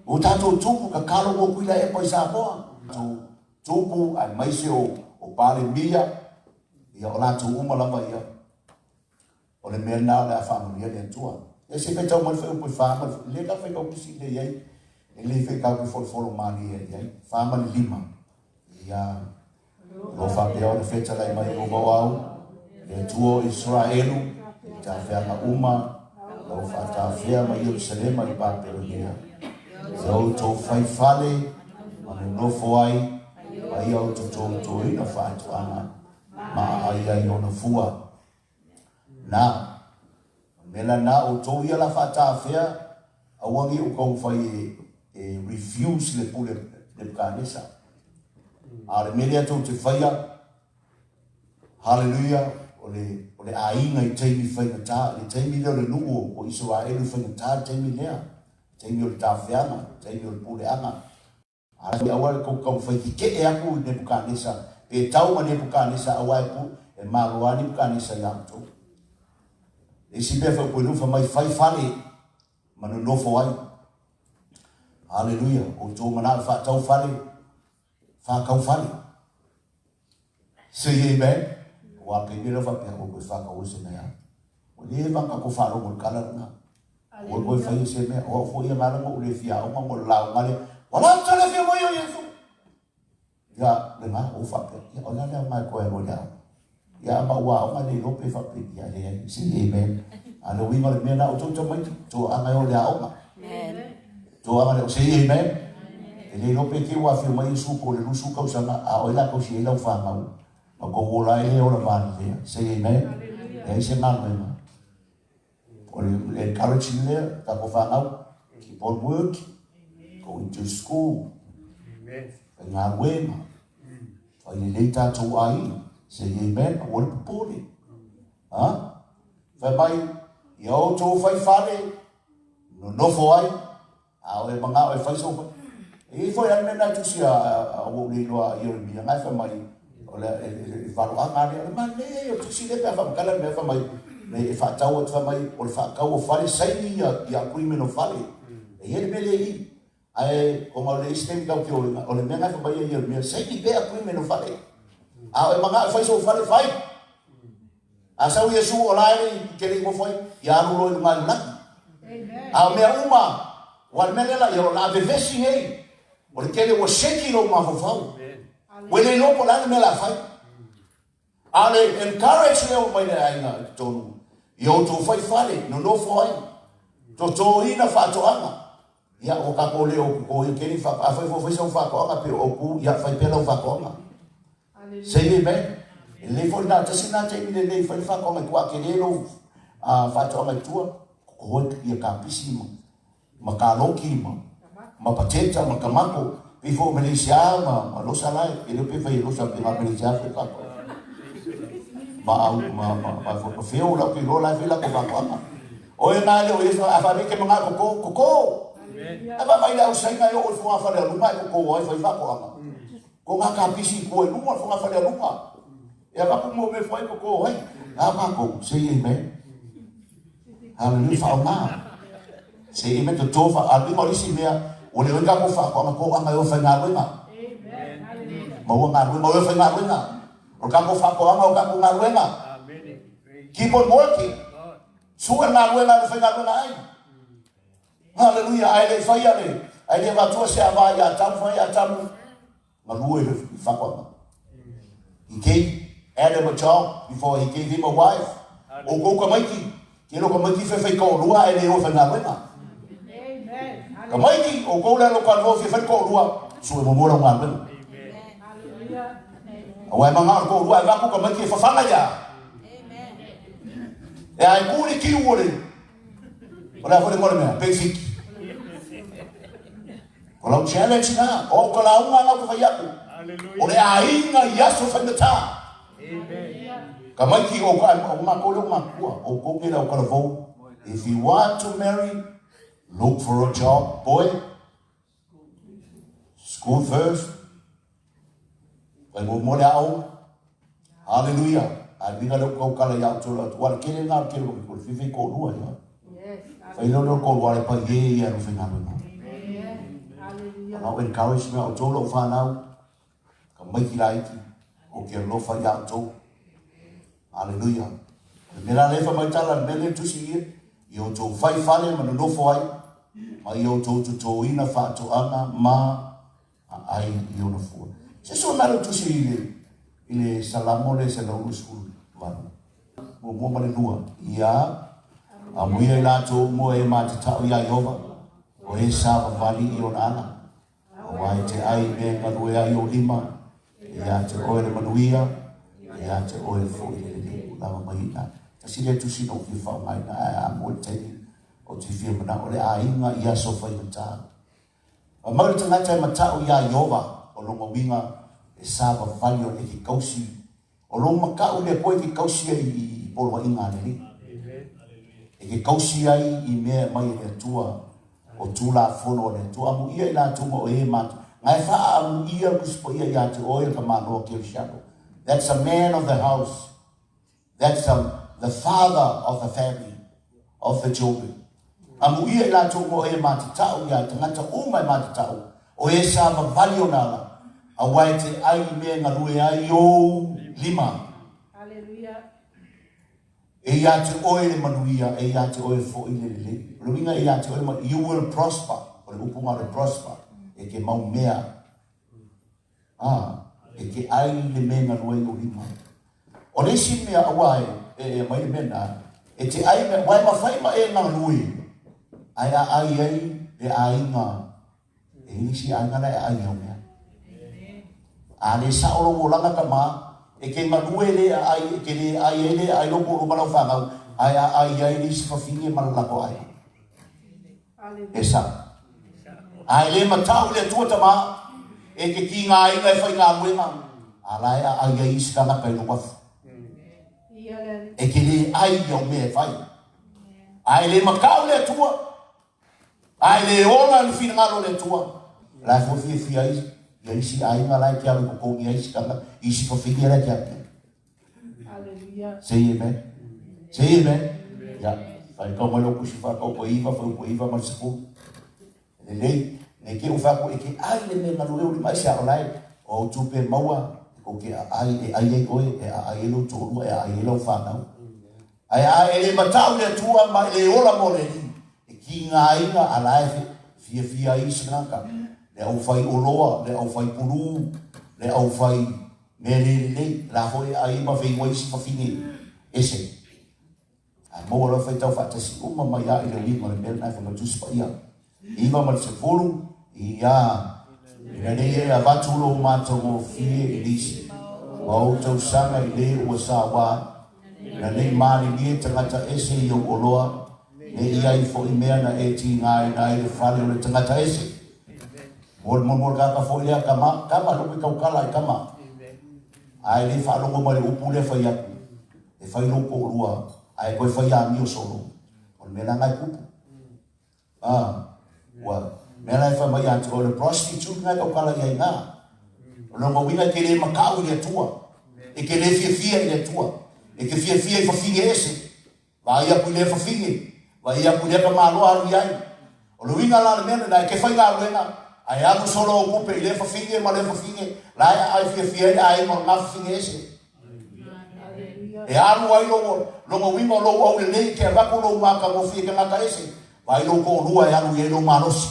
O tatou tupu tatalo mo Tuilaepa i Samoa. Tatou tupu aemaise o o Palemia, ia o latou uma lava ia. O le mea lena o le a faamanuia le Atua. Ia se i faitau mai le fuaiupu e fa ma le, le ka faitau kisi lelei ai, e lelei faitau ke folofolo malie ai ai, fa ma le lima. Ia, o lo o faapea ona fetalai mai Ieova o au, le Atua o Iseraelu, i tafeaga uma o lau faatafea mai Ierusalema i Papelonia, ia outou fai fale ma nonofo ai, ma ia outou toutoina faatoaga ma aai ai ona fua. Na, o le mea la lena, outou ia la faatafea, aua ne i ou taumafai e, e refuse le pule Nebukanesa. A o le mea lea tou te faia, hallelujah, o le, o le aiga i taimi faigata, i le taimi lea o le nuu o Isaraelu i faigata le taimi lea, taimi o le tafeaga, taimi o le puleaga. A aua le tou taumafai tetee aku i Nebukanesa, pe tau ma Nebukanesa, aua e pu, e malo lava Nebukanesa ia outou. Le isi mea fai fai mai fai fale ma nonofo ai. Haleluia, outou manao faatau fale, whakau fale. Say amen. Ua ke mea faapea o koe whakau se mea. O le vanga ko wharongo i kala lena. O koe whai se mea. O au fo ia ngala mo le fia o mo lau ngale. Wala tale fia mo yo Yesu. Ia le nga o whapea. Ia o la lea ngai koe mo lea. Ia ama ua o ngai le lope whapea. Ia le ai. Say amen. A le winga le mea na o tau mai to anga o lea onga. Amen. To anga le say amen. E le lope ke ua fia mai Yesu po le lusu kausanga a oi la kausi e lau whanau. Ma ko wola e le ola vale lea. Say amen. E ai se galuega. O le encouraging lea, tatou fanau, keep on working, going to school. Faigaluega. Fai lelei tatou aiga. Say amen, aua le popole. Ha? Fai mai, ia outou fai fale, nonofo ai, a o e mangao e fai sou fale. E i foi le mea na tusi a ua ou le iloa a Ieremia, na e fai mai, o le valoaga lea, o le manaia ia o tusi lea pe a faamatala le mea fai mai, e faatau atu fai mai, o le faatau o fale, saini ia agreement o fale. E i ai le mea lea i i. Ae ona o le isi taimi tatou te o ai, o le mea na e fai mai ai Ieremia, saini pea agreement o fale. A o e manao e fai sou fale, fai. A sau Iesu o la e le i te le i nofo ai, ia alu loa i luga i le lagi. A o mea uma, ua le mea lea la, ia o le a vevesi nei. O le tele ua shaky lou mafaufau. Ua le iloa po o le a le mea o le a fai. A o le encourage lea ua mai le aiga i totonu, ia outou fai fale, nonofo ai, totoina faatoaga. Ia, ua tatou le o totoina tele, afai foi fai sau faatoaga pe o autu, ia fai pea lau faatoaga. Say amen. E lelei foi lena, tasi lena taimi lelei fai le faatoaga i tua, a tele lou faatoaga i tua, toto ia kapisi ma ma kaloki ma ma pateta ma tamato, pei foi o Malaysia ma ma Losa la e le o pe fai e Losa pe ma Malaysia fai faatoaga. Ma au ma ma ma foi ma feo la ke lola fai la ko faatoaga. O e nā le o Iesu a whaare ke manga koko, koko. A va mai le au sainga e o i whanga whare alunga e koko ai whai whakoanga. Ko ngā kapisi i kua i lunga, whanga whare alunga. E a vaku mo me whai koko ai. A mākou, say amen. Hallelujah, whaonga. Say amen, to tō wha, a lunga o lisi mea, o le oinga ko whakoanga ko anga e o whai ngā ruenga. Maua ngā ruenga, o e whai ngā ruenga. O kako whakoanga o kako ngā ruenga. Keep on working. Sue galuega e faigaluega ai. Haleluia, ae le i faia le, ae le avatua se ava ia Atamu, fai Atamu, galue i le faatoaga. He gave Adam a job before he gave him a wife. O kou tamaiti, tele o tamaiti fia fai toalua ae le o e faigaluega. Tamaiti, o kou le alo kalua fia fai toalua, sue muamua lau galuega. Aua e mangao le toalua ae vaku tamaiti e fafaga ia. E ai ku le kiu o le o le a foi le ngoa le mea, basic. O lau challenge na, o ka lauga na ka fai aku. O le aiga i aso faigata. Ka maiki o ka o mākou le o mākua, o kou nei lau kalavou. If you want to marry, look for a job, boy. School first. Whai muamua le aoga. Hallelujah. A uiga lea ua taukala ia outou le atu, ua le kele lena o le kele o le fifi toalua ia. Whai leo leo toalua le pai e ia no whaingaluega. Anau encourage mea outou lau whanau, ka maiki laiti, o ke alofa ia outou. Hallelujah. Le mea la lea whai mai tala, le mea lea tusi ia, i outou whai fale ma nonofo ai, ma i outou totoina whaatoaga ma a ai i ona fua. Se so na le tusi i le, i le Salamo le 128. Muamua ma le lua. Ia, amuia i latou mo e ma te tau ia Iova, o e sa vavali i ona ala. Aua e te ai me galue ai o lima, e ia te oe le manuia, e ia te oe foi le lelei lava mai ina. Tasi lea tusi na ou fia faaaogaina ae a mo le taimi ou te fia manao le aiga i aso faigata. Fai mai le tagata e mata'u iā Ieova, o lona uiga e savavali o e ke kausi, o lou mata'u lea koe e ke kausi ai i poloaiga a le Alii. E ke kausi ai i mea e aumai e le Atua, o Tulafono a le Atua. Amuia i latou ma o e matou. Na e faaamuia le Tusi Paia iā te oe le tamaloa Kerisiano. That's a man of the house. That's the father of the family, of the children. Amuia i latou mo e ma te ta'u ia tagata uma e ma te ta'u, o e sa vavali ona ala, aua e te ai i mea e galue ai i ou lima. E ia te oe le manuia, e ia te oe fo'i le lelei. O le uiga e ia te oe le manuia, you will prosper. O le upu nga o le prosper, e ke mau mea. Ā, e ke ʻai i le mea e galu ai ou lima. O le isi mea, aua e, e, e aumai le mea lena, e te ʻai mea, aua e mafai ma e galue, ae a ʻai ai le ʻaiga, e i ai isi ʻaiga la e ʻai au mea. A le sao lou olaga tama, e ke galue le ʻai, e ke le ʻai ai le ʻai lou toalua ma lau fanau, ae a ʻai ai le isi fafine ma le latou ʻaiga. E sao. A e le matau i le Atua tama, E te tigaina e faigaluega, a la e aai ai isi tagata i lou afu. E te le ai i au mea e fai. A e le matau le Atua, a e le ola le finagalo o le Atua, la e foi fiafia ai ia isi aiga la e te alu i totogi ai isi tagata, isi fafine la e te alu i ai. Say amen. Say amen. Ia, faitau mai lau tusi faatau po iva, fai po iva ma le sefulu. Lelei, ne i te i ua fai atu e te ai le mea galue o lima aisa o la e o au tupe maua e kou te aai e ai ai oe, e aai ai lou toalua, e aai ai lau fanau. Ae a e le matau i le Atua ma e le ola mo le Alii, e tigaina a la e fiafia ai isi tagata, le aufai oloa, le aufai pulu, le aufai mea le lelei, la foi e aai ai ma feioai isi fafine ese. Ae maua loa faitau faatasi uma mai lava i le uiga o le mea lena e fai mai Tusi Paia. 9 ma le 10, Ia, ina nei e avatu lou matagofie i nisi ma ou tausaga i le ua saua ai, ina nei malilie tagata ese i ou oloa, ne i ai foi mea na e tigaina ai le fale o le tagata ese. Mo le molimoli kaka foi lea, kama, kama, lou ke taukala i kama. Ae le faalogo mai le upu lea fai atu. E fai lou toalua ae toe fai amio solo. O le mea la na e tupu. Ah, ua mea la e fai mai ia te oe, o le prostitute na e tautala i ai na. O lona uiga e te le matau i le Atua. E te le fiafia i le Atua. E te fiafia i fafine ese. Vaai atu i lea fafine, vaai atu i lea tamaloa alu i ai. O le uiga la o le mea lena, e te faigaluega, ae alu solo ou tupe i lea fafine ma lea fafine, la e aai fiafia ai le aiga o lena fafine ese. E alu ai lou, lona uiga o lou aulelei e te avatu lou matagofie i tagata ese, vaai lou toalua e alu i ai lou malosi,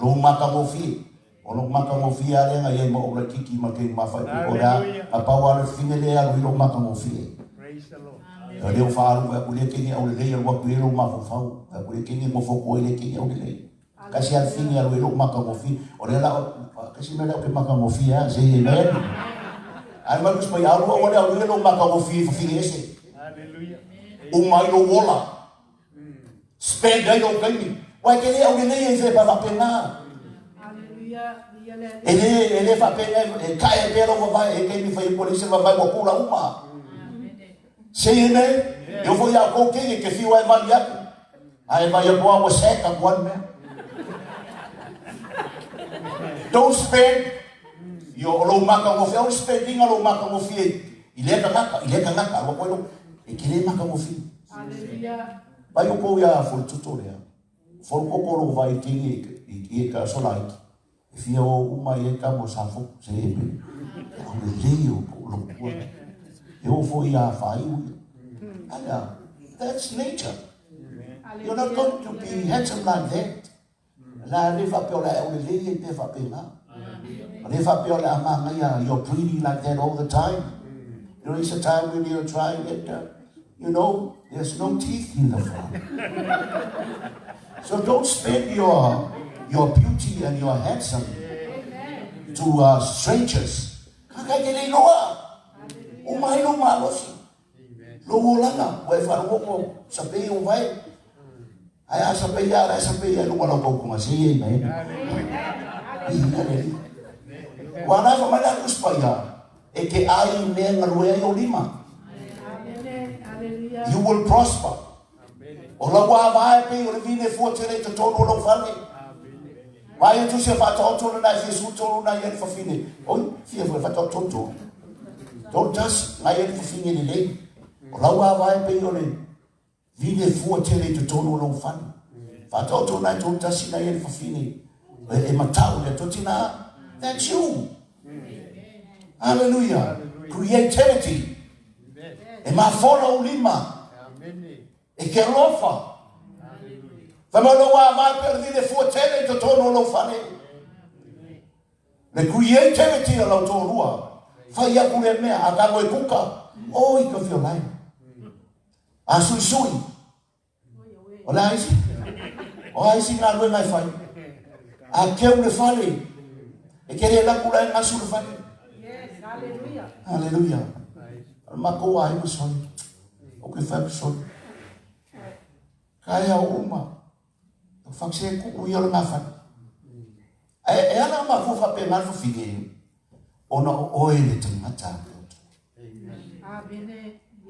lou matagofie. O lou matagofie lava lea na i ai ma ou laitiiti ma le taimi mafaipito o le a, na pau lava le fafine lea e alu i ai lou matagofie. O lea ua faaalu fai atu lea teine aulelei alu atu i ai lou mafaufau, fai atu lea teine nofo atu ai lea teine aulelei. Tasi lava le fafine e alu i ai lou matagofie. O lea la, tasi mea lea ou te matagofie lava, say amen. Ae mai Tusi Paia, alu aua le alu i ai lou matagofie i fafine ese. Uma ai lou ola. Spend ai lou taimi. Ua e te le aulelei ai i fepa faapena. E le, e le faapena, e tae ai pea lou vavae, e taimi fai atu e leai se vavae ua kula uma. Say amen. E oo foi ia outou teine, te fiu lava e vali atu. Ae vai atu lava ua sack atu lava le mea. Don't spend your, lou matagofie, aua le spend ina lou matagofie i lea tagata, i lea tagata, aua koe lou, e te le matagofie. Vai outou ia Folitoto lea. Folitoto lou vai teine i i e aso laiti. E fia o uma i e ka mo sa fo se e pe. O le lei o lo kua. E o fo ia whaiu. Ala, that's nature. You're not going to be handsome like that. La le faapea o le a aulelei ai pea faapena. Le faapea o le a manaia, you're pretty like that all the time. There is a time when you're trying it, you know, there's no teeth in the front. So don't spend your your beauty and your handsome to strangers. Ka kai te le iloa. Uma ai lou malosi. Lou olaga, ua e faalogo sapei ou vae. Ae a sapei a, la e sapei ai luga lau tautoga se i ai mai. I le Alii. Ua la fa mai la Tusi Paia, e te ai i mea e galue ai ou lima. You will prosper. O lau ava e pei o le vine fua tele i totonu o lou fale. Vaai atu sia faataoto lena e fia sulu tolu nai ali fafine. Oi, fia foi faataoto tolu tolu. Tolu tasi, nai ali fafine lelei. O lau ava e pei o le vine fua tele i totonu o lou fale. Faataoto nai tolu tasi nai ali fafine. E, e matau le atoa tina. That's you. Hallelujah. Creativity. E mafola ou lima. E ke alofa. Fai mai lou ava e pei o le vine fua tele i totonu o lou fale. Le creativity o lau toalua. Fai aku le mea, a tago e kuka, oi ka fio lai. A suisui. O le a isi? O a isi galuega e fai? A keu le fale. E ke le laku la e gasu le fale. Hallelujah. O le makou aiga soli. O ke fai soli. Ka ea o uma. O whakse kuku i o le ngawhani. Ae e ala ona mafua faapena le fafine ona o oe le tagata a le Atua.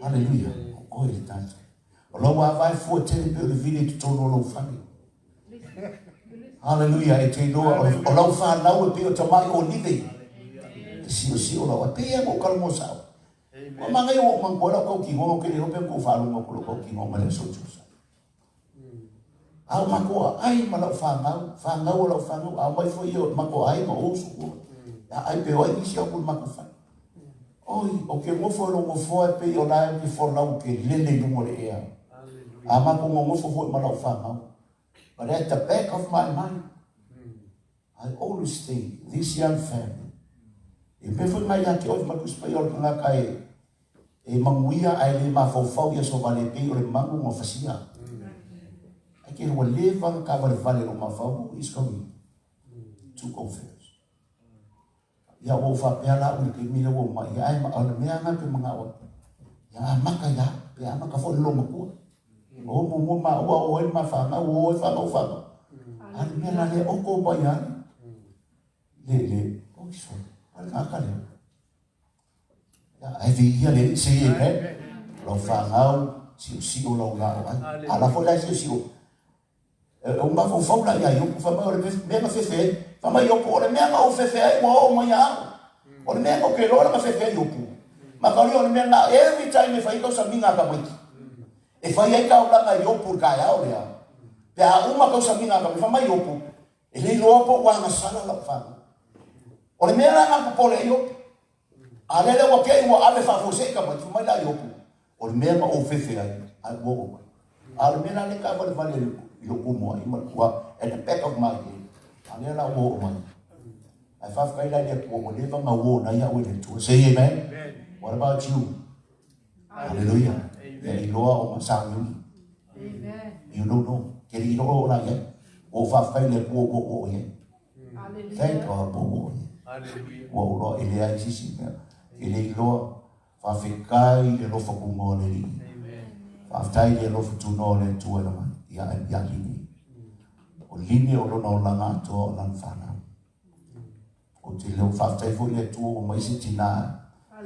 Haleluia, o oe le tagata. O lau ava e fua tele pei o le vili i totonu o lou fale. Haleluia, e te iloa o lau fanau e pei o tamai olive. E siosio lau ai. Pei lava ua ou talanoa sao. Ua manaia ua ou manatua ai lau tautinoga ou te le iloa pe na tou faalogo atu i lau tautinoga mai le aso Tusa. A o matou aai ma lau fanau, fanau a lau fanau, a omai foi ia o matou aiga o uso, ua aai pe o ai nisi au i le matou fale. Oi, ou te nofo i lou nofoa e pei o la e ou te folau ou te lele i luga o le ea. A matou nonofo foi ma lau fanau. But at the back of my mind, I always think this young family, e mea foi mai ia te oe ma le Tusi Paia o le tagata e e manuia ae le mafaufau i aso vale e pei o le manu na fasia. Ai ke ua leva ona taavalevale i lou mafaufau, who is going to go first? Ia ua ou faapea la au i le taimi lea ua ou mai ai, o le mea lena ou te manao ai. Ia amata ia, pe amata foi le loomatua. O muamua maua o ai le ma fanau, o ai fanau fanau. A le mea la lea oko mai ai. Le le, oi sole, o le tagata lea. Ia, ai viia le Alii, say amen. Lau fanau, siosio lau lao ai. A la foi la e siosio. E ou mafaufau la ia Iopu, fai mai o le mea na fefe ai. Fai mai Iopu, o le mea na ou fefe ai ua oo mai ia au. O le mea na ou te iloa na fefe ai Iopu. Makalia o le mea na every time e fai ai tausamiga a tamaiti. E fai ai taulaga a Iopu i le taeao lea. Pe a uma tausamiga a tamaiti, fai mai Iopu, e le iloa po ua agasala lau fanau. O le mea la na popole ai Iopu. A lea lea ua te i ua ave faafuasei tamaiti, fai mai la Iopu, o le mea na ou fefe ai, ae ua oo mai. A o le mea la lea e taavalevale i lou tumuai ma le tua, at the back of my head, a lea la ua oo mai. Ae faafetai la i le Atua ua leva ona warn ai au e le Atua. Say amen. What about you? Hallelujah. Ia iloa o masauniuni. You don't know. Ke le iloa o la i ai. Ua ou faafetai i le Atua ua ou oo i ai. Thank God ua ou oo i ai. Ua ou iloa e leai se isi mea. Ke le iloa. Faafetai i le alofa tunoa o le Alii. Faafetai i le alofa tunoa o le Atua i lana, ia, ia Line. O Line o lona olaga atoa o lana fanau. Ou te leo faafetai foi i le Atua ua mai se tinā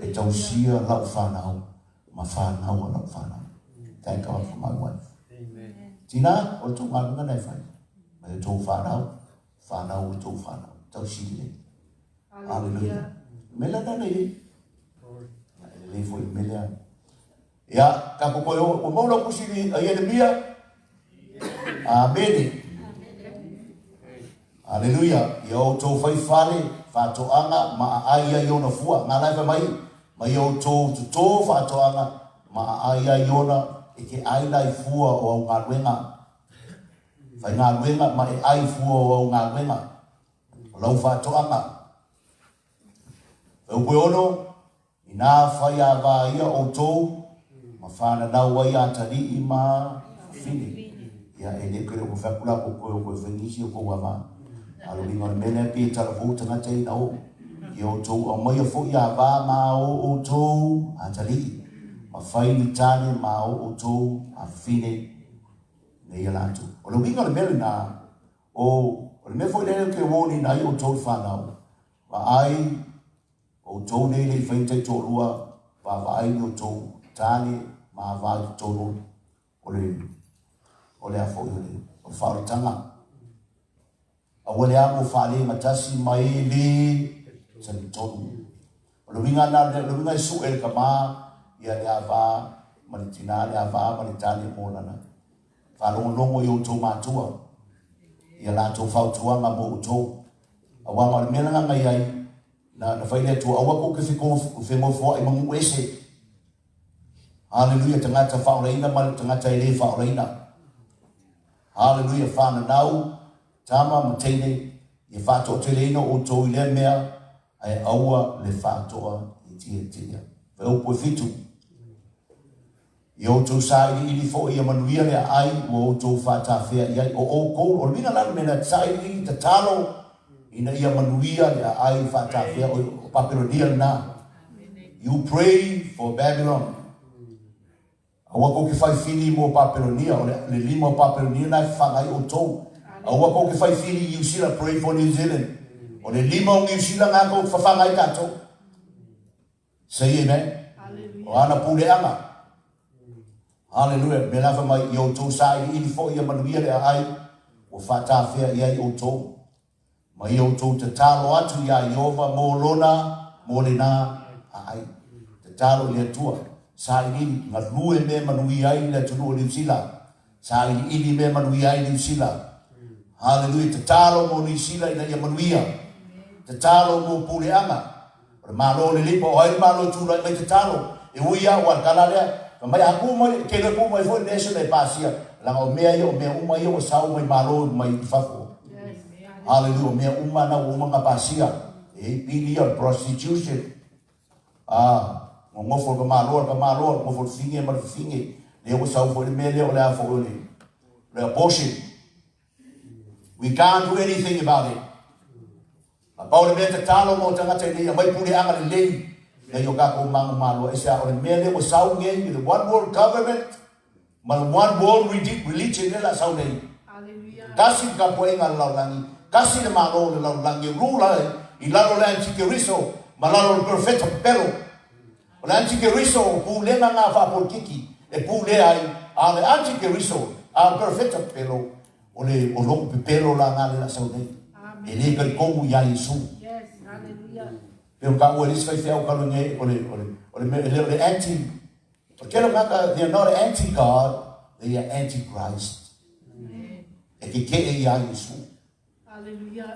e tausia lau fanau ma fanau a lau fanau. Thank God for my wife. Tinā, o le tou galuega na e fai. Mai o tou fanau, fanau o tou fanau. Tausi lelei. Hallelujah. Mele na nei. E lelei foi le mele a. Ia, tatou toe o, ua maua lau tusi i Ieremia? Amene. Aleluia. Ia outou fai fale, faatoaga, ma aai ai ona fua. Ngā lai fai mai, ma ia outou totō faatoaga, ma aai ai ona, e te ai la i fua o au galuega. Fai galuega ma e ai fua o au galuega. O lau faatoaga. Fai upu e ono, Inā whai ā-vā ia outou, ma whananau ai atalii ma fafine. Ia, e le kere o whai atu la ko koe o koe whai nisi o kou ā-vā. A lo winga o le mea lea pei e talavou tagata ina oo. Ia outou aumaia foi ā-vā ma o outou atalii, ma whai ni tāne ma o outou ā-fafine nei ia latou. O le uiga o le mea lenā, o, o le mea foi lea ou te warning ai outou le whanau, vaai Outou nei le i fai ni taitoalua, vaavaai ni outou tane ma ava i totonu o le o le a foi o le o le faaolataga. Aua le amo faalegatasi ma e le talitonu. O le uiga na le uiga e su'e le tama ia le ava ma le tina le ava ma le tane mo lana faalogologo i outou matua ia latou fautuaga mo outou. Aua ma o le mea lena na i ai Na, na fai le Atua, aua kou te fegofoaʻi ma nuu ese. Haleluia, tagata faaolaina ma le tagata e le faaolaina. Haleluia, whananau, tama ma teine, ia whaatoateleina outou i lea mea, ae aua le whaatoa i tia tia. Fai upu e fitu. Ia outou sailiili foi ia manuia le aai ua outou faatafea i ai. O outou, o le uiga la le mea lea, sailiili tatalo ina ia manuia le aai faatafea o Papelonia lena. You pray for Babylon. Aua kou te fai fili mo Papelonia, o le lima o Papelonia na e whangai outou. Aua kou ke fai fili i Niu Sila, pray for New Zealand. O le lima o Niu Sila ngā kou whawhanga ai tātou. Say amen. O ana puleaga. Hallelujah. Me lafa mai i outou sailiili foi ia manuia le aai, ua faatafea i ai outou. Ma ia outou tatalo atu iā Ieova mo lona, mo lenā aai. Tatalo i le Atua. Sailiili, galue mea e manuia ai le atunuu o Niu Sila. Sailiili mea e manuia ai Niu Sila. Hallelujah. Tatalo mo Niu Sila ina ia manuia. Tatalo mo puleaga. O le Malo o le Lipa, o ai le Malo e tulai mai tatalo? E ui a ua kala lea, fai mai a ku mai, ke le ku mai foi le nation e pasia, leaga o mea ia, o mea uma ia ua sau mai Malo mai i fafo. Hallelujah, o mea uma na ua uma na pasia. E i pili ia o le prostitution. Ah, gogofo le ka Malo, le ka Malo, gogofo le fifine ma le fifine. Lea ua sau foi le mea lea o le a foi o le, le abortion. We can't do anything about it. A pau le mea tatalo mo tagata ina ia aumai puleaga lelei ina ia o tatou manumalo aisea o le mea lea ua sau nei i le one world government ma le one world religion lea la sau nei. Tasi le tapuaiga a le lalolagi, tasi le malo o le lalolagi e rule ai i lalo o le antikeriso ma lalo o le perofeta pepelo. O le antikeriso o pulega na faapolikiki e pulea ai, a o le antikeriso, a o le perofeta pepelo, O le o lo'u pepelo la na le la sau nei. E le talitonu iā Iesu. Pei ona taua e le isi faifeau talu ai nei, o le, o le, o le mea, e le o le anti, o le tele o tagata, they are not anti God, they are anti Christ. E keke'e iā Iesu.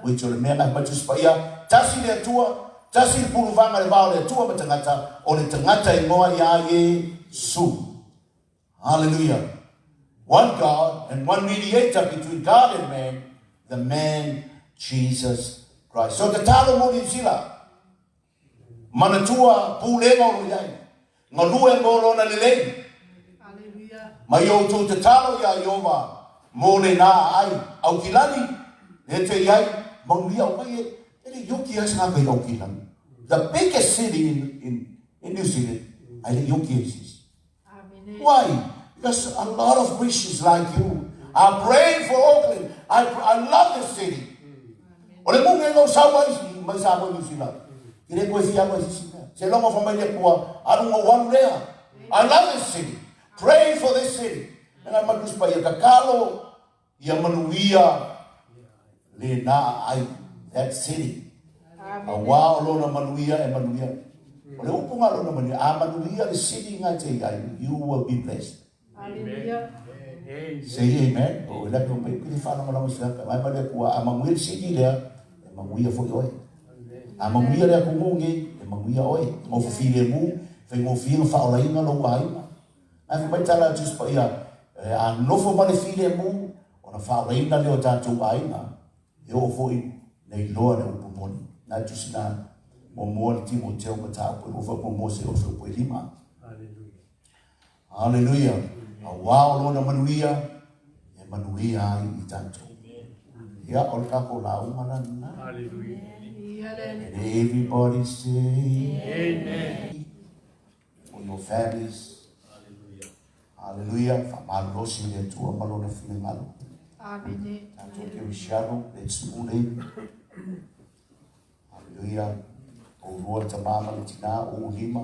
Which o le mea na fai mai Tusi Paia, tasi le Atua, tasi le puluvaga i le va o le Atua ma tagata, o le tagata igoa iā Iesu. Hallelujah. One God and one mediator between God and man, the man Jesus Christ. So tatalo mo Niu Sila. Manatua pulega o lo i ai. Galue mo lona lelei. Ma i outou tatalo iā Ieova mo lenā ai. Aukilani, le te i ai, manuia o mai e, e le ioki ai se ngaka i Aukilani. The biggest city in, in, in New Zealand, ai le ioki e sisi. Why? Because a lot of Christians like you are praying for Auckland. I, I love this city. O le munga i sau ai mai sa mo New Zealand. Ki le koe fia mai sisi mea. Se longo fa mai le kua, alu ngo walu lea. I love this city. Pray for this city. Nga malus pa ia kakalo, Ia manuia lena aai, that city. Auā o lona manuia e manuia. O le upu nga lona manuia, a manuia le city nga te iai, you will be blessed. Hallelujah. Say amen. O le atu mai kili whalangolanga se haka. Mai male kua a manuia le city lea, e manuia foi oe. A manuia le atunuu nei, e manuia oe. Ngofo filemu, faigofie na whaolaina lou aiga. Ae fai mai tala a Tusi Paia, e a nofo ma le filemu, ona faaolaina lea o tatou aiga, e oo foi nei loa le upu moni. Na e tusi na muamua le Timoteo mataupu e lua fai muamua se o feupu e lima. Hallelujah. Auā o lona manuia, e manuia ai i tatou. Ia, o le tatou lauga la lena. Hallelujah. And everybody say, Amen. For your families. Hallelujah. Faamalolosi le Atua ma lona finagalo. Amene. Tatou Kerisiano, let's move in. Hallelujah. Oulua le tamā ma le tinā, ou lima.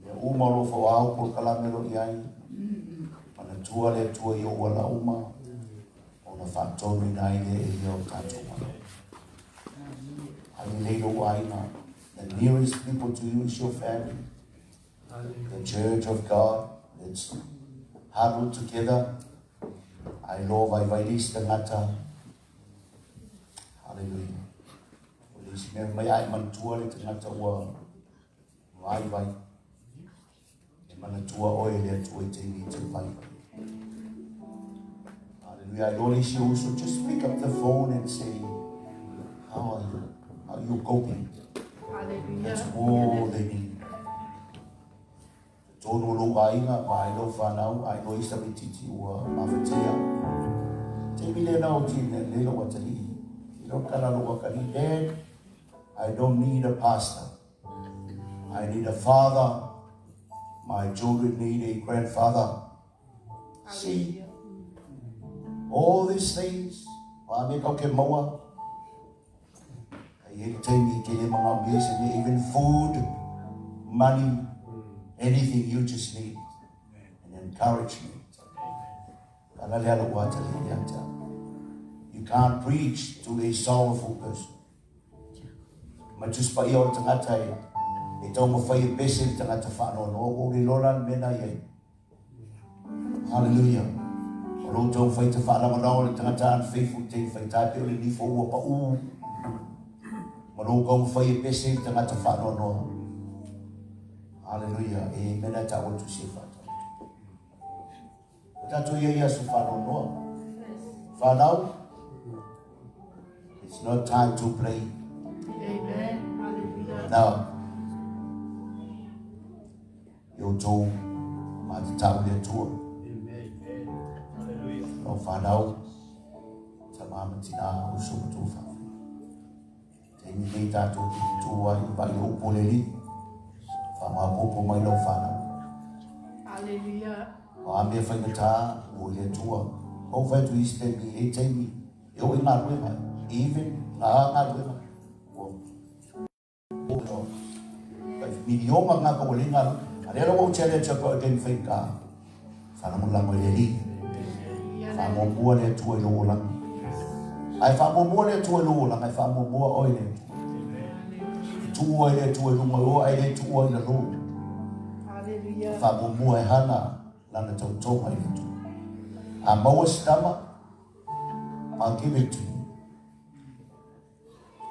Mea uma o lo whaoao polokalame lo i ai. Manatua le Atua i ou ala uma. Ona faatonu ina ai lea e ia o tatou malo. Ai lei lou aiga. The nearest people to you is your family. The church of God. Let's huddle together. Ai lo vai vai lis tangata. Hallelujah. O le isi mea mai ai manatua le tangata ua vai vai. E manatua oe le Atua i taimi e te vai vai. Hallelujah. Ai lo le isi o uso, just pick up the phone and say, how are you? How are you coping? Hallelujah. That's all they need. Tonu o lou aiga, ma ai lou whanau, ai lo isa me titi ua mafatia. Te mi le nao ti ne le lo watali. I lo kala lo wakali, Dad, I don't need a pastor. I need a father. My children need a grandfather. See? All these things, o a mea kau ke maua, e i ai le taimi e te le manaomia ai se mea, even food, money, anything you just need an encouragement. Ka la le ala ua atali ia te au. You can't preach to a sorrowful person. Ma Tusi Paia o le tagata e, e taumafai e pese le tagata faanoanoa, ua ou le iloa la le mea na i ai. Hallelujah. O lou taumafai te faalagolago le tagata unfaithful te faitā pei o le nifo ua paʻū. Ma lou taumafai e pese le tagata faanoanoa. Hallelujah. E mea na taua tusi e faatau. O tatou ia i aso faanoanoa. Whanau, it's not time to play. Amen. Hallelujah. Now, i outou matatau le Atua. Lau whanau, tama ma tina o uso ma tou whawhi. Taimi nei tātou te tū ai, vai o upu o le Alii. Whamaopopo mai lau whanau. Hallelujah. O a mea whaigatā, o i le Atua. Ou whai atu i isi taimi, e taimi, e o i ngā ruenga, even ngā ngā ruenga. Ua miliona ngā ka ua le ngā A lea ua utia le Atua pa o taimi whaigata. Whalangolago i le Alii. Whaamuamua le Atua i lou olaga. Ae whaamuamua le Atua i lou olaga, e whaamuamua oe i le Atua. E tuua i le Atua i lunga o ae le tuua i lalo. Whaamuamua e hana lana tautoga i le Atua. A maua se tama, I'll give it to you.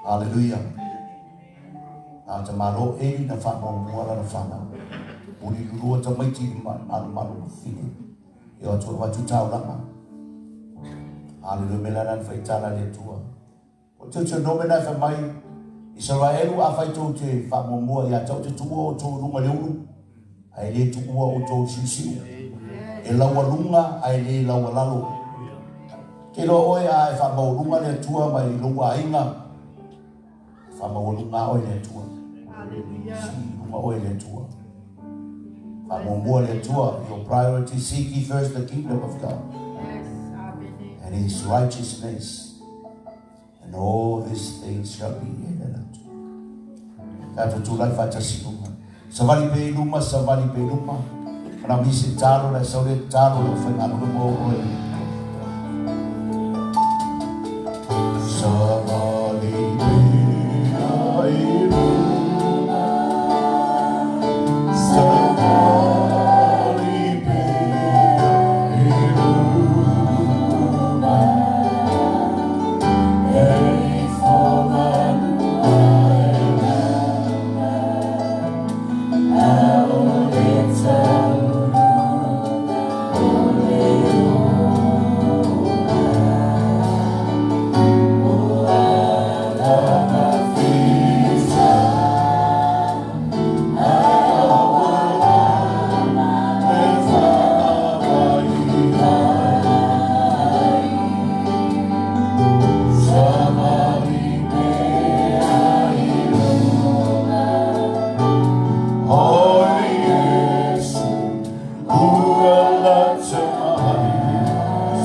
Hallelujah. Nā te Malo Eli na whaamuamua lana whanau. Muli lulua tamaiti i malumalu ma whine. E o atu atu taulanga. Hallelujah. Me lana na whaitala le Atua. O te te nome na whai mai Israelu a whai tō te whaamuamua ia tau te tuua o tō runga le ulu. Ae le tuua o tō siusiu. E laua lunga ae le laua lalo. Ke loa oe a e whaamaualunga le Atua mai i lou aiga, e whaamaualunga oe le Atua. Hallelujah. Si lunga oe le Atua. Whaamuamua le Atua, your priority, seek ye first the kingdom of God Yes. Amen. and his righteousness, and all these things shall be added unto you. Tātou tūlai whaatasi luma. Savali pe i luma, savali pe i luma. Mana misi talo la saule talo la whai ngā luma o oe. Savali pe i luma. Savali pe i luma.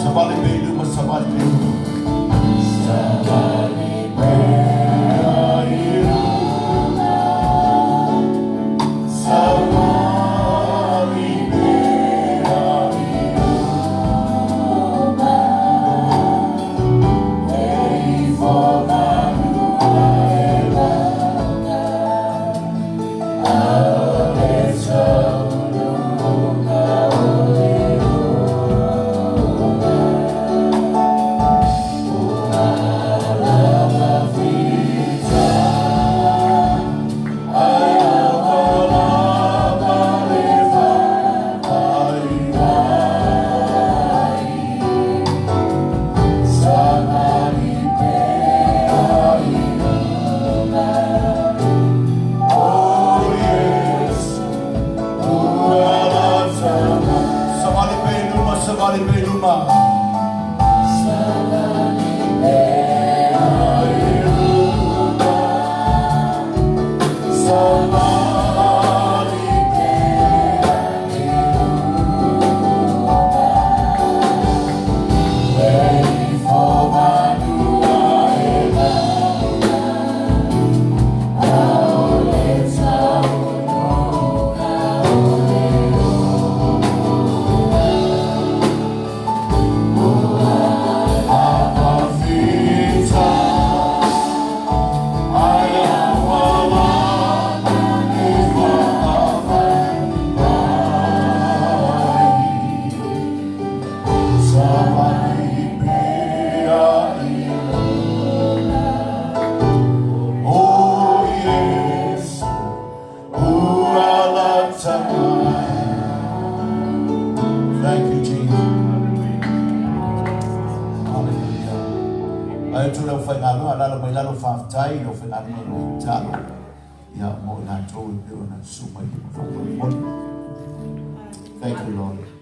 Savali pe luma, savali pe luma. Savali pe luma. Savali pe luma. Savali pea i luna. O Iesu, ua lata mai. Thank you, Jesus. Hallelujah. Ai tu lau whaingaluega, alaala mai lalo faafetai, lau whaingaluega lau talo. Ia mo i latou e pei ona susu mai luma faamolemole. Thank you, Lord.